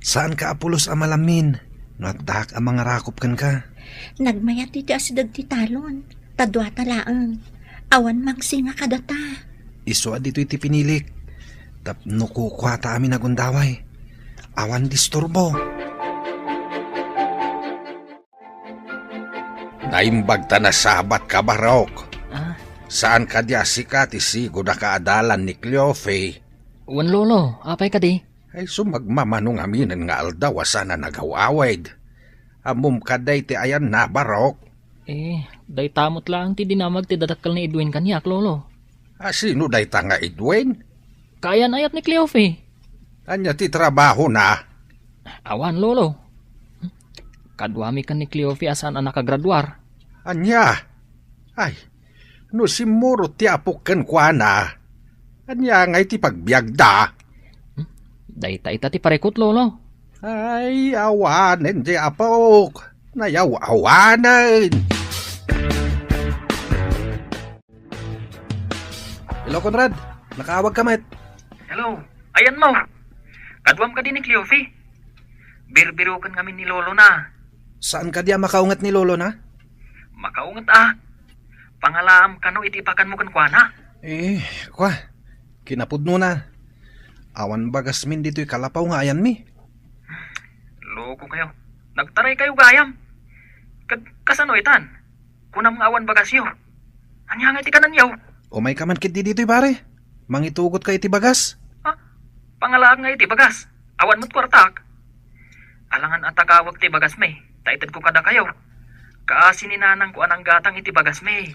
Saanka a pulos a malammin no addaak a mangarakop kenka. Nagmayat iti asideg ti talon, ta duata laeng. Awan mangsinga kadata. Isu a ditoy ti pinilik, tapno kukuata amin a gundaway. Awan disturbo. Naimbag ta nasabatka, Barok. Ah? Saan kadi a sika ti sigud a kaadalan ni Cleofe? Wen, Lolo, apay kadi? Ay, sumagmamano ngaminen nga aldaw a saan a nagaw-awid. Ammom kadi ti ayanna, Barok? Eh, dayta met laeng ti dinamag ti dadakkel ni Edwin kaniak, Lolo. A, sino dayta nga Edwin? Kaayan-ayat ni Cleofe. Ania ti trabahona? Awan, Lolo. Kaduami ken ni Cleofe a saan a nakagraduar. Ania? Ay, no simmurot ti apok kenkuana, ania ngay ti pagbiagda? Hmm? Dayta ita ti parikut, Lolo. Ay, awanen ti apok. Nayaw-awanen. Hello, Conrad. Nakaawag ka met. Hello. Ayanmo. Kaduam kadi ni Cleofe? Birbiroken ngamin ni lolona. Saan kadi a makaunget ni lolona? Makaunget a. Pangalaam kano iti ipakanmo kenkuana. Eh, kua. Kinapudnona. Awan bagasmin ditoy kalapaw nga ayanmi. Loko kayo. Nagtaray kayo gayam. Ket kasano itan? Kunam nga awan bagasyo. Ania nga iti kananyo? Umayka man ketdi ditoy, pare. Mangitugotka iti bagas. Ha? Pangalaak nga iti bagas. Awan met kuartak. Alangan a tagawak ti bagasmi, ta itedko kadakayo. Kaasi ni nanangko a nanggatang iti bagasmi.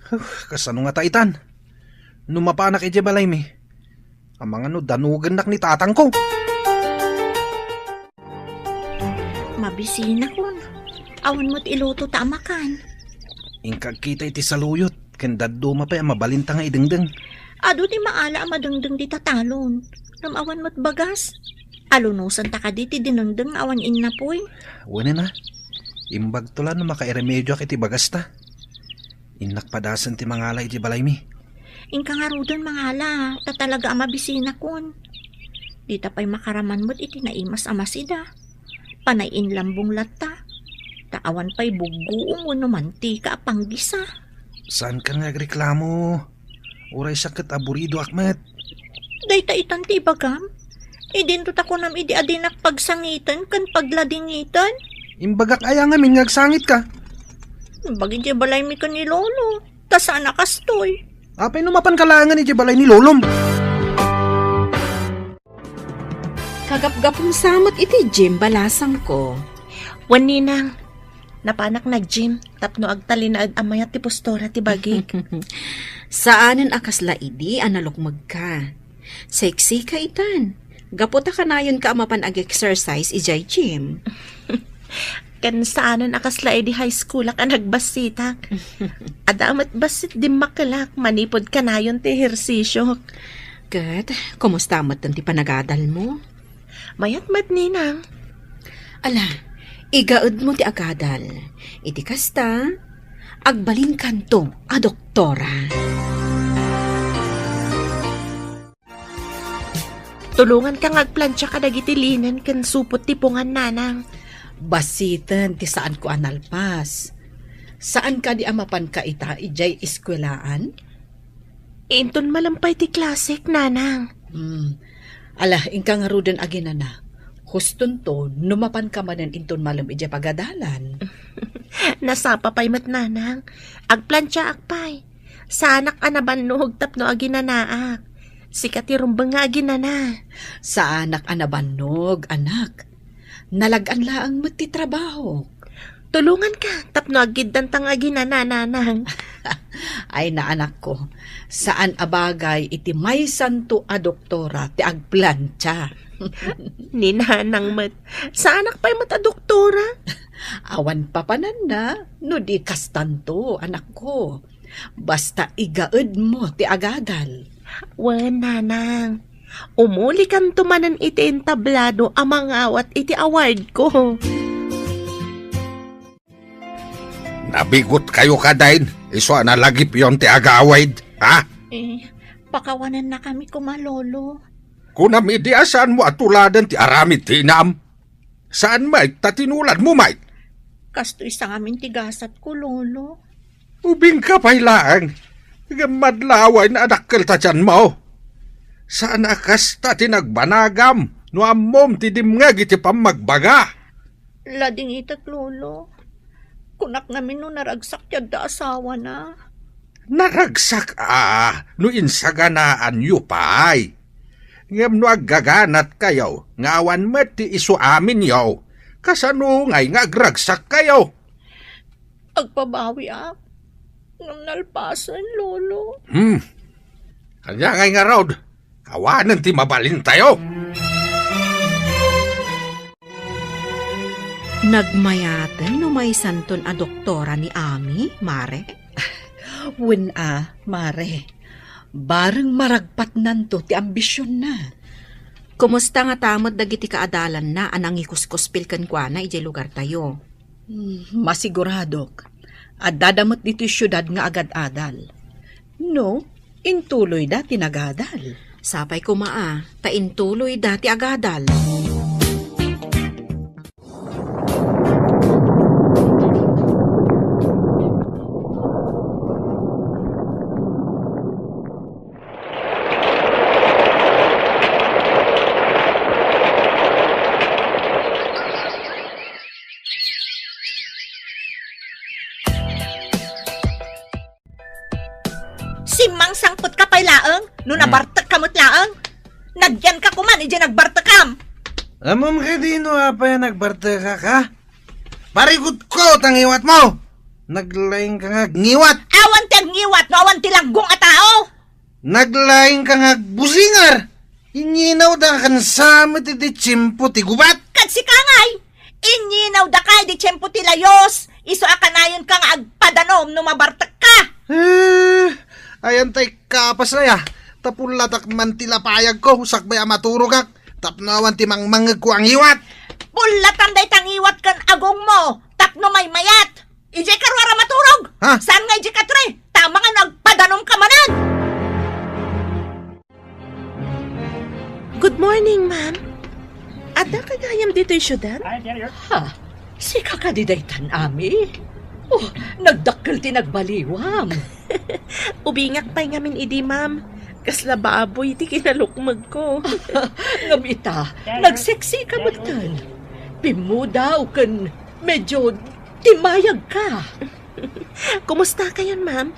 Huh, kasano ngata itan? No mapanak idiay balaymi, amangan no danugennak ni tatangko. Mabisinakon. Awan met iluto ta a makan. Inka agkita iti saluyot, ken dadduma pay a mabalinta nga idengdeng. Adu ti maala a madengdeng dita talon. Ngem awan met bagas. Alunusanta kadi ti dinengdeng nga awan innapuy? Wen a. Imbagto la no makairemedioak iti bagasta. Innak padasen ti mangala iti balaymi. Inka ngaruden mangala, ta talaga a mabisinakon. Dita pay makaraman met iti naimas a masida. Panay inlambong latta. Ta awan pay buggoom wenno mantika a panggisa. Saanka nga agreklamo. Uray sa ket aburidoak met. Dayta itan ti ibagam? Idinto ta kunam idi a dinak pagsangiten ken pagladingiten? Imbagak aya ngamin nga agsangitka? Imbag idiay balaymi ken ni Lolo. Ta saan a kastoy. Apay no mapanka laengen idiay balay ni Lolom? Kagapgapum sa met iti gym, balasangko. Wen, Ninang, napanak nag-gym tapno agtalinaed a mayat ti postura ti bagik. Saanen a kasla idi a nalukmegka. Sexy ka itan. Gapu ta kanayonka a mapan ag-exercise idiay gym. Ken saanen a kasla idi high schoolak a nagbassitak. Adda met bassit dimmakelak manipud kanayon ti ehersisiok. Ket, kumusta met ti panagadalmo? Mayat met, Ninang. Ala, igaedmo ti agadal. Iti kasta, agbalinkanto a doktora. Tulonganka nga agplancha kadagiti linen ken supot ti pungan, Nanang. Basiten ti saanko a nalpas. Saan kadi a mapanka ita idiay eskuelaan? Inton malem pay ti klasek, Nanang. Hmm. Ala, inka ngaruden aginana. Hustonto, no mapanka manen inton malem idiay pagadalan. Nasapa pay met, Nanang. Agplanchaak pay. Saanak a nabannog tapno aginanaak. Sika ti rumbeng nga aginana. Saanak a nabannog, anak. Nalag-an laeng met ti trabahok. Tulonganka tapno aggiddanta nga aginana, Nanang. Ay, naanakko, saan a bagay iti maysanto a doktora ti agplancha. Ni Nanang met, saanak pay met a doktora. Awan papananna no di kastanto, anakko. Basta igaedmo ti agadal. Wen, Nanang. Umulikanto manen iti entablado a mangawat iti awardko. Nabigotkayo kadi, isu a nalagipyon ti agawid, ha? Eh, pakawanannakami koma, Lolo. Kunam idi a saanmo a tuladen ti aramid ti inam. Saan met ta tinuladmo met? Kastoy sa ngamin ti gasatko, Lolo. Ubingka pay laeng, ngem madlaway nga adakkel ta tianmo. Saan a kasta ti nagbanagam no ammom ti dimngeg iti pammagbaga. Ladingitek, Lolo. Kunak ngamin no naragsak ti adda asawana. Naragsak a no insaganaanyo pay. Ngem no aggaganatkayo nga awan met ti isuaminyo, kasano ngay nga agragsakkayo? Agpabawiak, ngem nalpasen, Lolo. Hmm. Ania ngay ngarud? Awanen ti mabalintayo. Nagmayaten no maysanton a doktora ni Ami, Mare? Wen a, Mare. Bareng maragpatnanto ti ambisionna. Kumusta ngata met dagiti kaadalanna a nangikuskuspil kenkuana idiay lugartayo? Hmm, masiguradok. Addada met ditoy siudad nga agad-adal. No, intuloyda ti nagadal. Sapay koma a, ta intuloyda ti agadal. No Hmm. nabartekka met laeng, nagyanka koman idiay nagbartekam. Ammom kadi no apay a nagbartekak, ha? Parigutko ta ngiwatmo! Naglaingka nga agngiwat! Awan ti agngiwat no awan ti langgong a tao! Naglaingka nga agbusingar! Inyinawda ken sa met iti tiempo ti gubat! Ket sika ngay, inyinawdaka iti tiempo ti layus, isu a kanayonka nga agpadanom no mabartekka! Eh, ayan tay kapas aya, ta pullatak man ti lapayagko sakbay a maturogak, tapno awan ti mangmangngegko a ngiwat. Pullatan dayta ngiwat ken agongmo tapno maymayat. Idiay karuara maturog. Ha? Saan nga idiay katri? Tama nga no agpadanomka manen. Good morning, ma'am. Addaka gayam ditoy siudad? Ha? Sika kadi daytan, Ami? Oh, nagdakkel ti nagbaliwam. Ubingak pay ngamin idi, ma'am. Kasla baboy ti kinalukmegko. Ngem ita, nagseksika metten. Pimmudaw ken medyo timmayagka. Kumusta kayon, ma'am?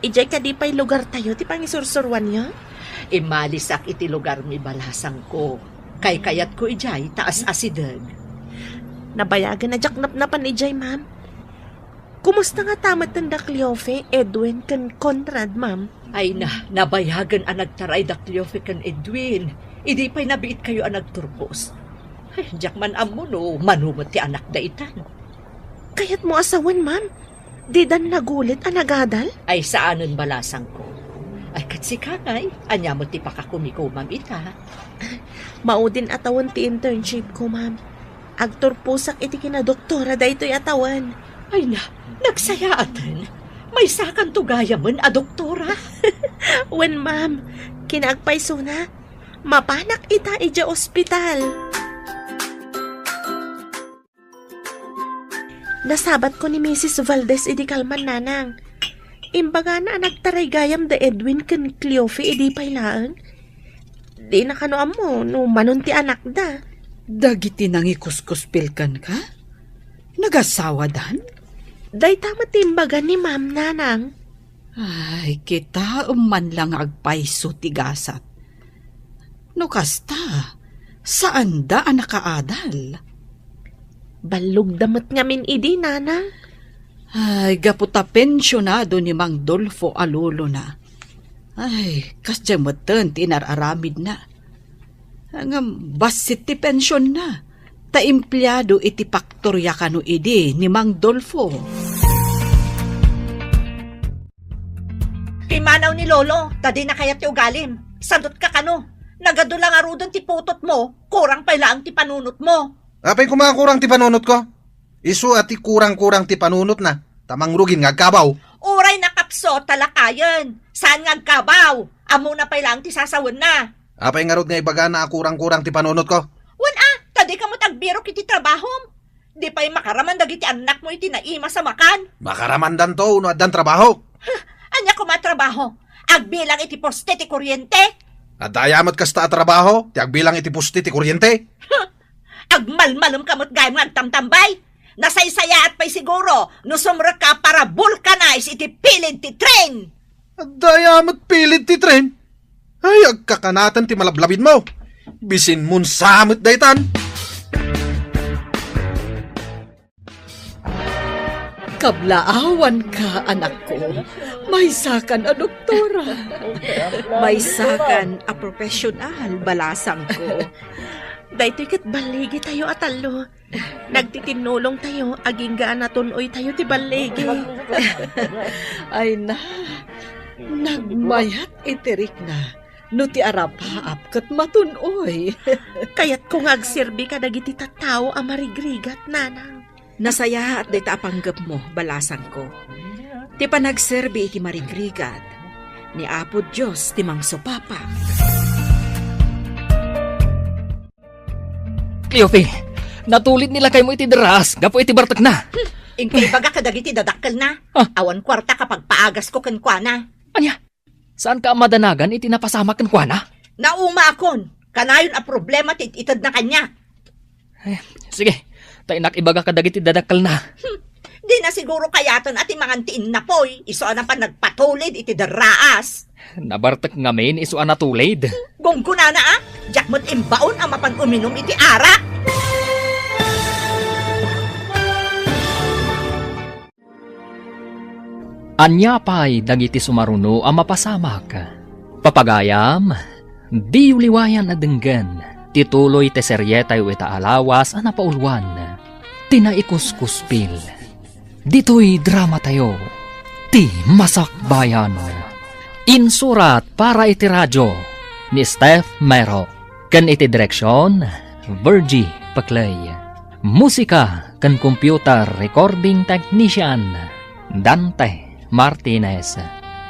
Idiay kadi pay lugartayo ti pangisursuroanyo? Immalisak iti lugarmi, balasangko. Kaykayatko idiay ta as-asideg. Nabayagen a diak napnapan idiay, ma'am. Kumusta ngata metten da Cleofe, Edwin, ken Conrad, ma'am? Ay na, nabayagen a nagtaray da Cleofe ken Edwin. Idi pay nabiitkayo a nagturpos. Ay, diak man ammo no mano met ti anakda itan. Kayatmo a sawen, ma'am? Didan nagulit a nagadal? Ay, saanen, balasangko. Ay, ket sika ngay, ania met ti pakakumikomam ita? Maudin a tawen ti internship ko, ma'am. Agturposak iti kinadoktora daytoy a tawen. Ay na, nagsayaaten. Maysakanto gayamen a doktora? Wen, ma'am. Kinaagpaysona, mapanak ita idiay ospital. Nasabatko ni Missus Valdez idi kalman, nanang. Imbagana a nagtaray gayam da Edwin ken Cleofe idi pay laeng. Dina kano ammo no manon ti anakda. Dagiti nangikuskuspil kenka? Nagasawadan? Dayta met ti imbaga ni Ma'am, nanang. Ay, kitaem man la nga agpayso ti gasat. No kasta, saanda a nakaadal. Ballogda met ngamin idi, nanang. Ay, gapu ta pensionado ni Mang Dolfo a lolona. Ay, kasdiay metten ti inar-aramidna. Ngem bassit ti pensionna, ta empleado iti faktoria kano idi ni Mang Dolfo. Pimmanaw ni Lolo, ta dina kayat ti ugalim. Sadutka kano. Nagadu la ngaruden ti putotmo, kurang pay laeng ti panunotmo. Apay koma a kurang ti panunotko? Isu a ti kurang-kurang ti panunotna, ta mangrugin nga agkabaw. Uray nakapso, ta lakayen. Saan nga agkabaw? Ammona pay laeng ti sasawenna. Apay ngarud nga ibagana a kurang-kurang ti panunotko? Wen a, ta dika met agbirok iti trabahom. Di pay makaraman dagiti annakmo iti naimas a makan. Makaramandanto no addan trabaho. Huh, ania koma a trabaho? Agbilang iti poste ti kuryente? Adda aya met kasta a trabaho ti agbilang iti poste ti kuryente? Huh, agmalmalemka met gayam nga agtamtambay. Nasaysayaat pay siguro no sumrekka para vulcanize iti pilid ti tren. Adda aya met pilid ti tren? Ay, agkakanaten ti malablabidmo. Bisinmon sa met daytan. Kablaawanka, anakko. Maysakan a doktora. Maysakan a profesional, balasangko. Daytoy ket balligitayo a tallo. Nagtitinnulongtayo, agingga a natun-oytayo ti balligi. Ay na, nagmayat iti rikna no ti arapaap ket matun-oy. Kayatko nga agserbi kadagiti tattao a marigrigat, nanang. Nasayaat dayta a panggepmo, balasangko. Ti panagserbi iti marigrigat, ni Apo Dios ti mangsupapa. Cleofe, natulid ni lakaymo iti deras gapu iti bartekna. Inka ibaga kadagiti dadakkelna. Ah. Awan kuarta kapagpaagasko kenkuana. Ania? Saanka a madanagan iti napasamak kenkuana? Naumaakon, kanayon a problema ti it-itedna kaniak. Eh, sige, ta innak ibaga kadagiti dadakkelna. Hmm, dina Siguro kayaten a ti mangan ti innapoy, isu a napan nagpatulid iti derraas. Nabartek ngamin isu a natulid. Gunggonana a, diak met imbaon a mapan uminum iti arak. Ania pay dagiti sumaruno a mapasamak? Papagayam, diyo liwayan a denggen ti tuloy ti serietayo ita a lawas a napauluan, ti Naikuskuspil. Ditoy dramatayo, ti Masakbayan. Insurat para iti radio ni Steph Mero, ken iti direksion, Virgie Paclay. Musika ken computer recording technician, Dante Martinez.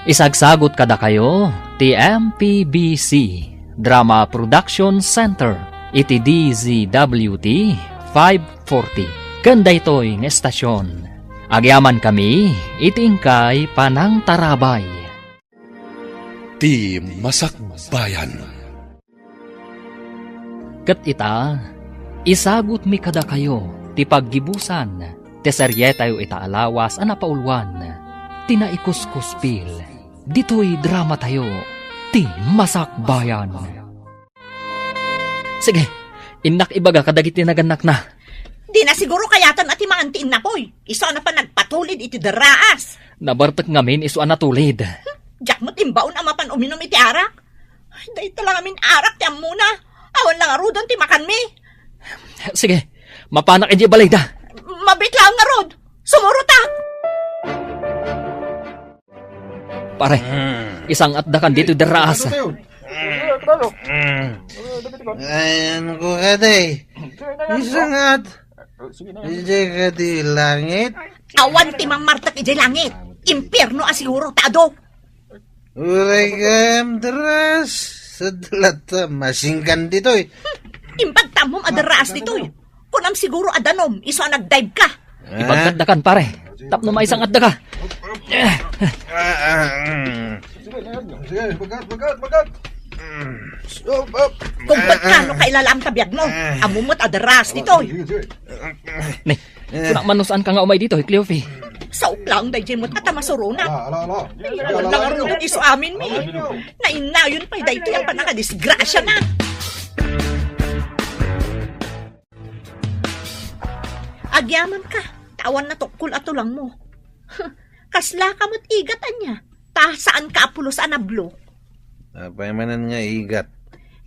Isagsagut kadakayo ti M P B C Drama Production Center iti D Z W T five forty. Ken daytoy nga estasyon, agyamankami iti inkay panangtarabay. Ti Masakbayan. Ket ita, isagutmi kadakayo ti paggibusan ti serietayo ita a lawas a napauluan, ti Naikuskuspil. Ditoy dramatayo, ti Masakbayan. Sige, innak ibaga kadagiti nagannakna. Dina siguro kayaten a ti mangan ti innapoy. Isu a napan nagpatulid iti derraas. Nabartek ngamin isu a natulid. Diak met imbaon a mapan uminum iti arak. Ay, dayta la ngamin arak ti ammona. Awan la ngaruden ti makanmi. Sige, mapanak idiay balayda. Mabiit laeng ngarud. Sumurota. Pare, isangatdakan ditoy derraas. Ayanko kadi. Isangat. Idiay kadi langit. Awan ti mammartek idiay langit. Impierno a siguro ta adu. Uray gayam derraas. Sadlat ta masingkan ditoy. Imbag ta ammom a derraas ditoy. Kunam siguro a danom, isu a nag-dive ka. Ipagkatdakan, pare. Tapno maisangatdaka. Ah, ah, mm. Sige, bagat, bagat, bagat. Mm. Stop, up. Kumbet ka, no kailalaam ta biag mo. Ammom met a derraas ditoy. Sige, sige. Ne, kunak man no saan ka nga umay ditoy, Cleofe. Saok laeng daydiay met a ta masuronak. Ala, ala, ala. Ay, awan la ngaruden isu amin mi. Ala, ala. Nainayon pay daytoy a pannakadisgrasiana. Agyamanka, ta awan natukkol a tulangmo. Kaslaka met igat ania, ta saanka a pulos a nablo. Apay manen nga igat?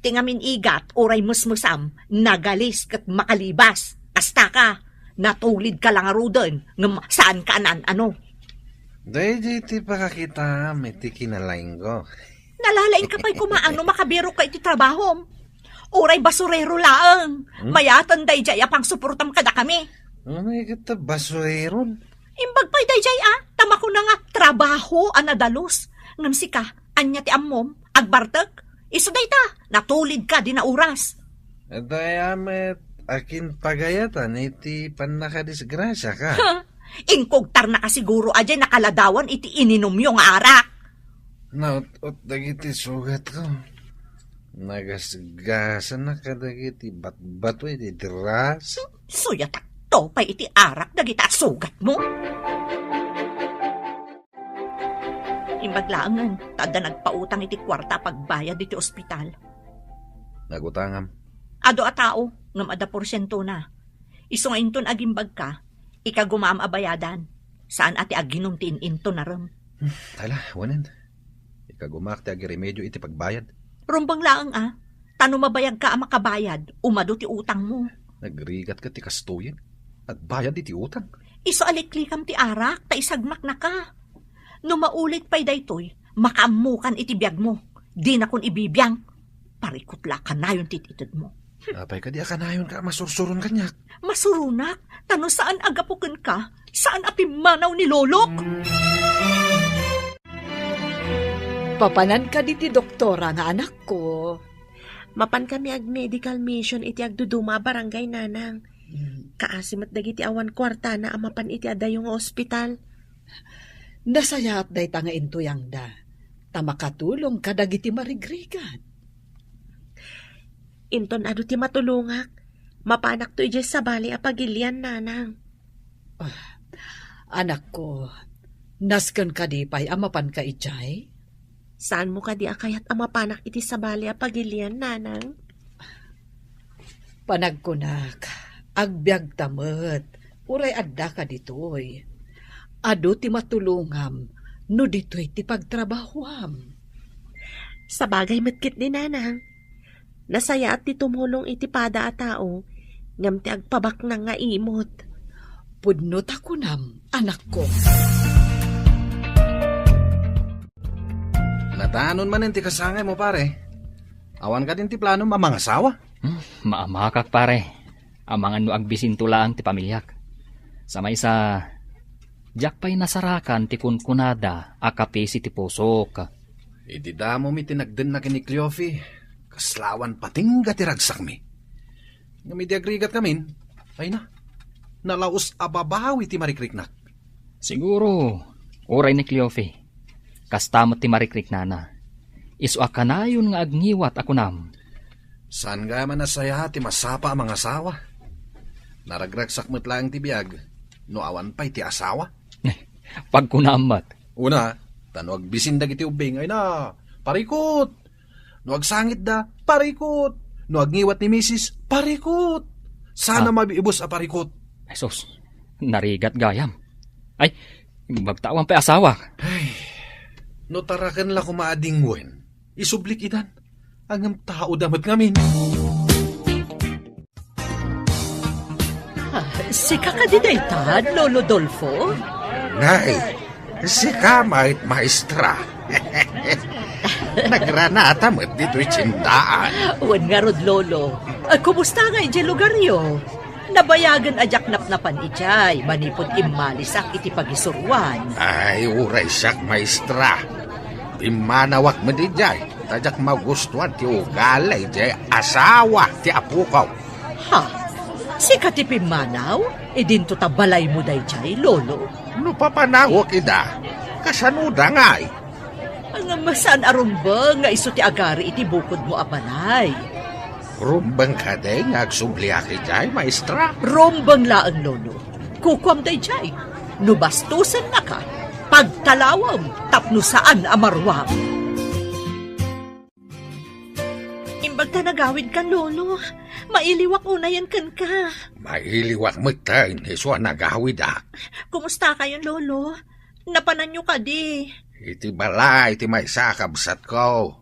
Ti ngamin igat, uray mesmesam, nagalis ket makalibas. Kastaka, natulidka la ngaruden, ngem saanka a naan-ano. Daydiay ti pakakitaam iti kinalaingko. Nalalaingka pay koma a no makabirokka iti trabahom. Uray basurero laeng. Hmm? Mayaten daydiay a pangsuportam kadakami. Ano nga ket ta basureron? Imbag pay daydiay a, ta makuna nga trabaho a nadalus. Ngem sika, ania ti ammom? Agbartek? Isu dayta, natulidka dina oras. Dayta met, akin pagayatan iti pannakadisgrasiaka? Ha? Inkugtarnaka siguro a diay nakaladawan iti ininumyo nga arak. Naut-ot dagiti sugatko. Nagasgasanak kadagiti batbato iti dras. Suyatakto pay iti arak dagiti asugatmo. Imbag laengen, ta adda nagpautang iti kuarta a pagbayad iti ospital. Nagutangam. Adu a tao, ngem adda porsientona. Isu nga inton agimbagka, ikagumaam a bayadan. Saan a ti aginum ti in-intonarem. Hmm, tala, wanen. Ikagumaak ti agiremedio iti pagbayad. Rumbeng laeng a, ta no mabayagka a makabayad, umadu ti utangmo. Nagrigat ket ti kastoyen. Agbayad iti utang. Isu a liklikam ti arak, ta isagmaknaka. No maulit pay daytoy, makaammokan iti biagmo. Dinakon ibibiang. Parikut la a kanayon ti itedmo. Apay kadi a kanayonka a masursuron kaniak? Masuronak, ta no saan a gapu kenka, saan a pimmanaw ni Lolok. Papanan kadi ti doktora nga anakko? Mapan kami ag-medical mission iti agduduma a barangay, Nanang. Mm. Kaasi met dagiti awan kuartana a mapan iti adayo nga ospital. Nasayaat dayta nga intuyangda, ta makatulong kadagiti marigrigat. Inton adu ti matulongak, mapanakto idiay sabali a pagilian, Nanang. Ah, Anakko, nasken kadi pay a mapanka idiay? Saanmo kadi a kayat a mapanak iti sabali a pagilian, nanang? Panagkunak, agbiagta met, uray addaka ditoy. Adu ti matulongam no ditoy ti pagtrabahoam. Sabagay met ketdi, nanang. Nasayaat ti tumulong iti pada a tao, ngem ti agpabaknang nga imot. Pudno ta kunam, anakko. Natanon manen ti kasangaymo, pare. Awan kadin ti planom a mangasawa? Hmm, maamakak, pare. Amangan no agbisinto laeng ti pamiliak. Sa maysa, diak pay nasarakan ti kunkunada a kapisi ti pusok. Idi damo mi ti nagdennak ken ni Cleofe, kasla awan patingga ti ragsakmi. Ngem idi agrigat ngamin, ay na, nalaus a babawi ti marikriknak. Siguro, uray ni Cleofe, kasta met ti marikriknana. Isu a kanayon nga agngiwat a kunam. Saan gayam a nasaya ti masapa a mangasawa? Naragragsak met laeng ti biag no awan pay ti asawa. Pagkunam met. Una, ta no agbisin dagiti ubbing, ay na, parikut! No agsangitda, parikut! No agngiwat ni misis, parikut! Sana Ah. mabiibus a parikut. Jesus, narigat gayam. Ay, imbag ta awan pay asawa. Ay, no taraken la koma a dingwen, isublik idan. Ngem tao da met ngamin. Ah, sika kadi dayta, Lolo Dolfo? Nay, sika met, maestra. Nagranata met ditoy tiendaan. Wen ngarud, Lolo. Ah, kumusta nga idiay lugaryo? Nabayagen a diak napnapan idiay manipud immalisak iti pagisuroan. Ay, uray siak, maestra. Pimmanawak met idiay, ta diak magustuan ti ugali idiay asawa ti apoko. Ha? Sika ti pimmanaw? Idinto ta balaymo daydiay, Lolo? No papanawek ida, kasanoda ngay? Ngem saan a rumbeng nga isu ti agari iti bukodmo a balay? Rumbeng kadi nga agsubliak idiay, maestra? Rumbeng laeng, Lolo. Kukuam daydiay. No bastosennaka, pagtalawem tapno saan a maruam. Imbag ta nagawidkan, Lolo. Mailiwak unayen kenka. Mailiwak metten isu a nagawidak. Kumusta kayon, Lolo? Napananyo kadi? Iti balay ti maysa a kabsatko.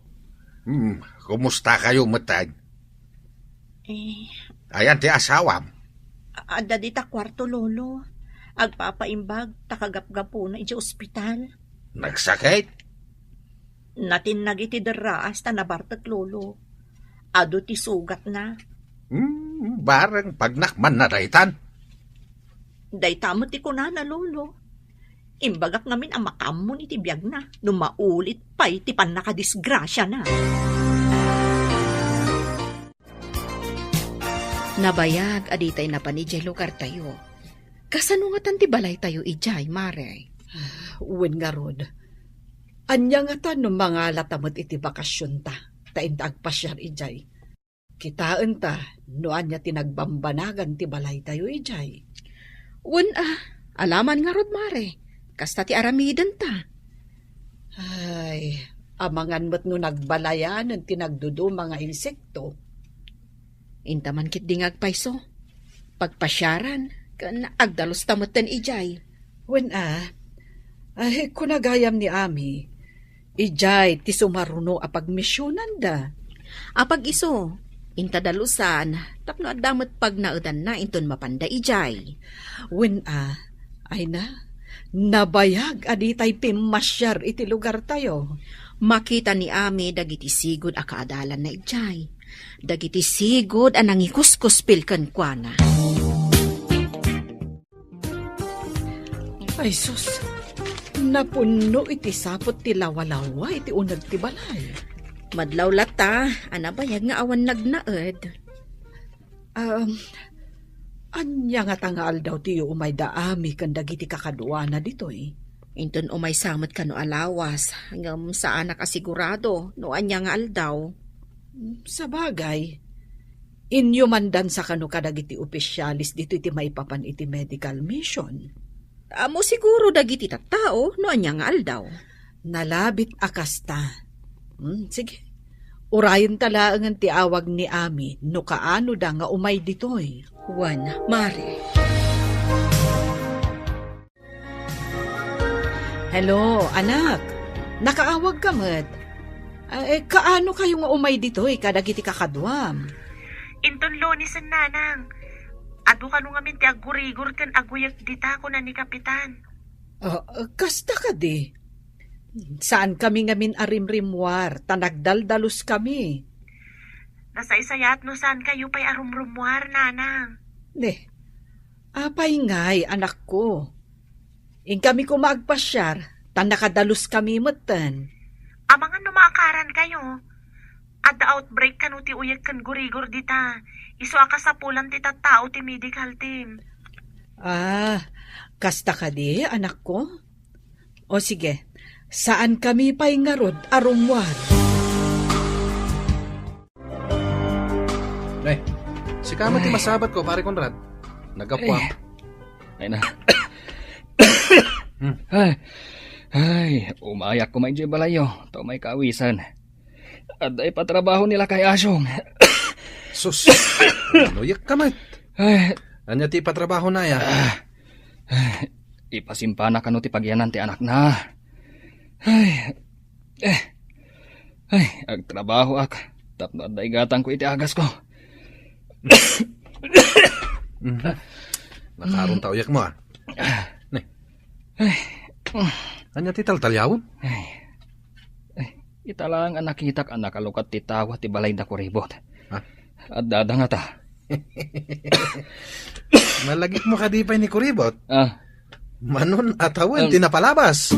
Hmm, kumusta kayo metten? Eh. Ayan ti asawam? A-, adda dita kuarto, Lolo. Agpapaimbag ta kagapgapuna idiay ospital. Nagsakit? Natinnag iti derraas ta nabartek, Lolo. Adu ti sugatna. Hmm, bareng pagnakmanna daytan. Dayta met ti kunana, Lolo. Imbagak ngamin a makaammo iti biagna no maulit pay ti pannakadisgrasiana. Nabayag a ditay napan idiay lugartayo. Kasano ngatan ti balaytayo idiay, Mare? Wen ngarud, ania ngatan no mangalata met iti bakasionta, ta inta agpasiar idiay? Kitaenta no ania ti nagbambanagan ti balaytayo idiay. Wen a, alaman ngarud, Mare. Kasta ti aramidenta. Ay, amangan met no nagbalayanen ti nagduduma nga insekto. Inta man ketdi nga agpayso. Pagpasiaran, ken agdalusta metten idiay. Wen a, ay, kuna gayam ni Ami, idiay ti sumaruno a pagmisionanda. Apag isu, inta dalusan, tapno adda met pagnaedanna inton mapanda idiay. Wen a, ay na, nabayag a ditay pimmasiar iti lugartayo. Makita ni Ami dagiti sigud a kaadalanna idiay. Dagiti sigud a nangikuskuspil kenkuana. Ay sus, napunno iti saput ti lawalawa iti uneg ti balay. Madlaw latta a nabayag nga awan nagnaed. Um, ania ngata nga aldaw ti umayda Ami ken dagiti kakaduana ditoy? Inton umaysa met kano a lawas, ngem saanak a sigurado no ania nga aldaw. Sabagay, inyumandansa kano kadagiti opisyales ditoy ti maipapan iti medical mission. Ammo siguro dagiti tattao no ania nga aldaw. Nalabit a kasta. Hmm, sige. Urayenta laengen ti awag ni Ami no kaanoda nga umay ditoy. Wen, Mare. Hello, anak. Nakaawag ka met. Ah, eh, kaano kayo nga umay ditoy kadagiti kakaduam? Inton Lunesen, nanang. Adu kano ngamin ti aggurigor ken aguyek dita, kuna ni Kapitan. Ah, kasta kadi? Saan kami ngamin a rimrimmuar, ta nagdaldalus kami. Nasaysayaat no saan kayo pay a rumrummuar, nanang. Ne, apay ngay, anakko? Inkami koma agpasiar, ta nakadalus kami metten. Amangan no maakaran kayo. Adda outbreak kano ti uyek ken gurigor dita. Isu a kasapulan ti tattao ti medical team. Ah, kasta kadi, anakko? O sige, saan kami pay ngarud a rummuar. Nay, sika met ti masabat ko, Pare Conrad. Naggapuak. Eh. Ay na. Hmm. Ay, ay, umayak koma idiay balayyo, ta umay kaawisan. Adda ipatrabaho ni Lakay Asyong. Sus, nuyek ka met. Ay. Ania ti ipatrabahona, aya? Ah, ay, ipasimpana kano ti pagyanan ti anakna. Ay, eh, ay, agtrabahoak tapno adda igatangko iti agasko. Mhm. Nakaron ta uyekmo, ah. Ne. Ay. Ania ti taltaliawem? Ay. Ay, ita laeng a nakitak a nakalukat ti tawa ti balay da Kuribot. Ha? Addada ngata. Malagipmo kadi pay ni Kuribot? Ah. Manon a tawen ti napalabas.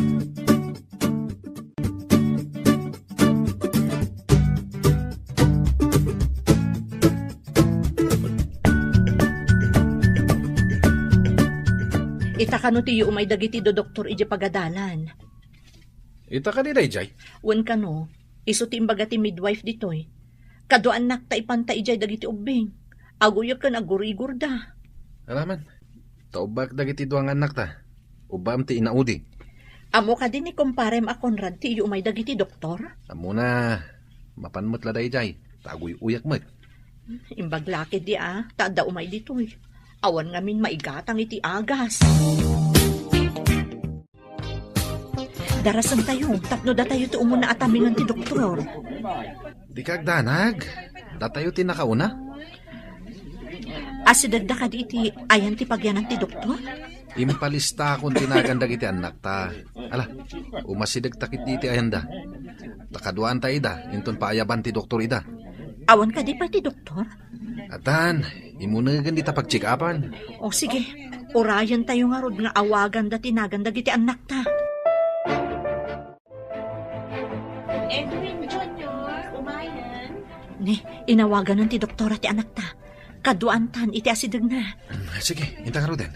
Ita kano ti umay dagiti dodoktor idiay pagadalan. Ita kadi daydiay? Wen kano, isu ti imbaga ti midwife ditoy. Kaduaannak ta ipanta idiay dagiti ubbing. Aguyek ken agurigorda. Alaman, ta ubbak dagiti dua nga annakta. Ubbaam ti inaudi. Ammo kadi ni kumparem a Conrad ti iyumay dagiti doktor? Ammona, mapan met la daydiay, ta aguy-uyak met. Imbag la ketdi a, ta adda umay ditoy. Awan ngamin maigatang iti agas. Darasentayo tapno datayo ti umuna a tamingan ti doktor. Dika agdanag. Datayo ti nakauna. Asidegda kadi iti ayan ti pagyanan ti doktor? Impalistakon ti nagan dagiti annakta. Ala, umasidegta ketdi iti ayanda. Ta kaduaanta ida, inton paayaban ti doktor ida. Awan kadi pay ti doktor? Addan, imunegen dita pagcheck-upan. O sige, urayentayo ngarud nga awagan dati nagan dagiti annakta. Edwin Junior, umayen. Ni, inawaganan ti doktora ti anakta. Kaduaantan iti asidegna. Mm, sige, inta ngaruden.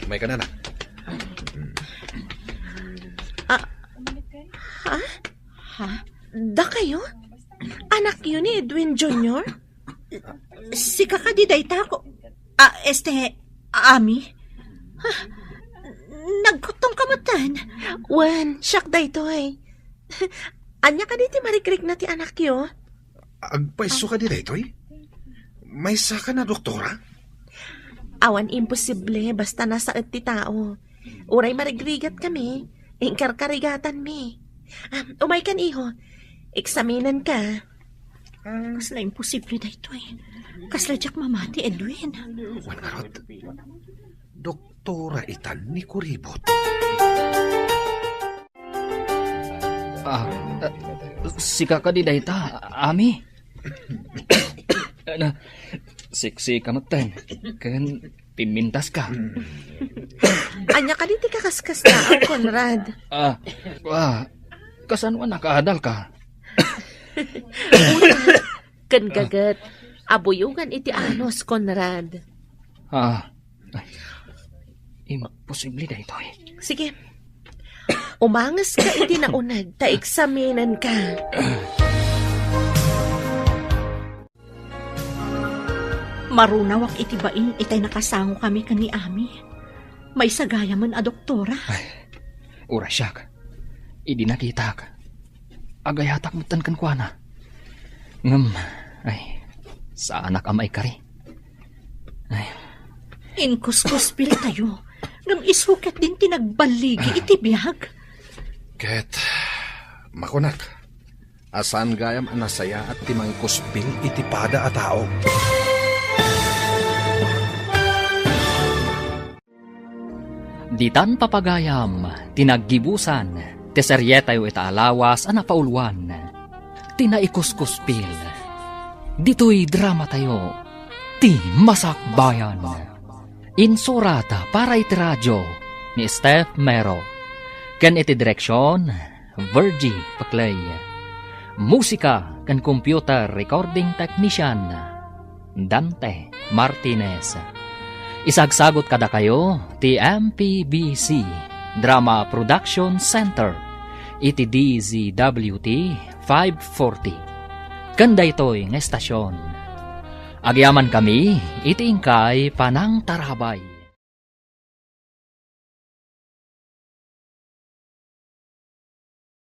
May ka na, anak. Ah, ha? Ha? Dakayo? Anakyo ni Edwin Junior? Sika kadi dayta ko. Ah, este, Ami? Ah, nagkuttong ka metten? Wen, siak daytoy. Ania kadi ti marigrigna ti anakyo? Agpayso kadi daytoy? Maysa ka na doktora? Awan imposible basta nasaet ti tao. Uray marigrigat kami, inkarkarigatanmi. Ah, umay kan, iho. Eksaminen ka. Kasla imposible daytoy. Kasla diak mamati, Edwin. Wen ngarud, doktora itan ni Kuribot. Ah, ah, sika kadi dayta, Ami? Na, siksi ka metten. Ken pimmintas ka. Ania kadi ti kakaskasta, Conrad? Ah, ah, kasano a nakaadal ka? Ken gaget, abuyogan iti anus, Conrad. Ah, ay, imposible daytoy. Sige. Umanges ka iti nauneg ta eksaminen ka. Marunawak iti bain itay nakasango kami ken ni Ami. Maysa gayam a doktora. Ay, uray siak. Idi nakitak, agayatak metten kenkuana. Ngem, ay, saanak a maikari. Ay. Inkuskuspiltayo. Ngem isu ketdin ti nagballigi iti biag. Ket makunak a saan gayam a nasayaat ti mangikuspil iti pada a tao. Ditan, papagayam, ti naggibusan ti serietayo ita a lawas a napauluan ti Naikuskuspil. Ditoy dramatayo, Ti Masakbayan. Insurat para iti radio ni Steph Mero, ken iti direksion, Virgie Paclay. Musika ken computer recording technician, Dante Martinez. Isagsagot kadakayo ti M P B C Drama Production Center iti D Z W T five forty. Ken daytoy nga estasion, agyamankami iti inkay panangtarabay.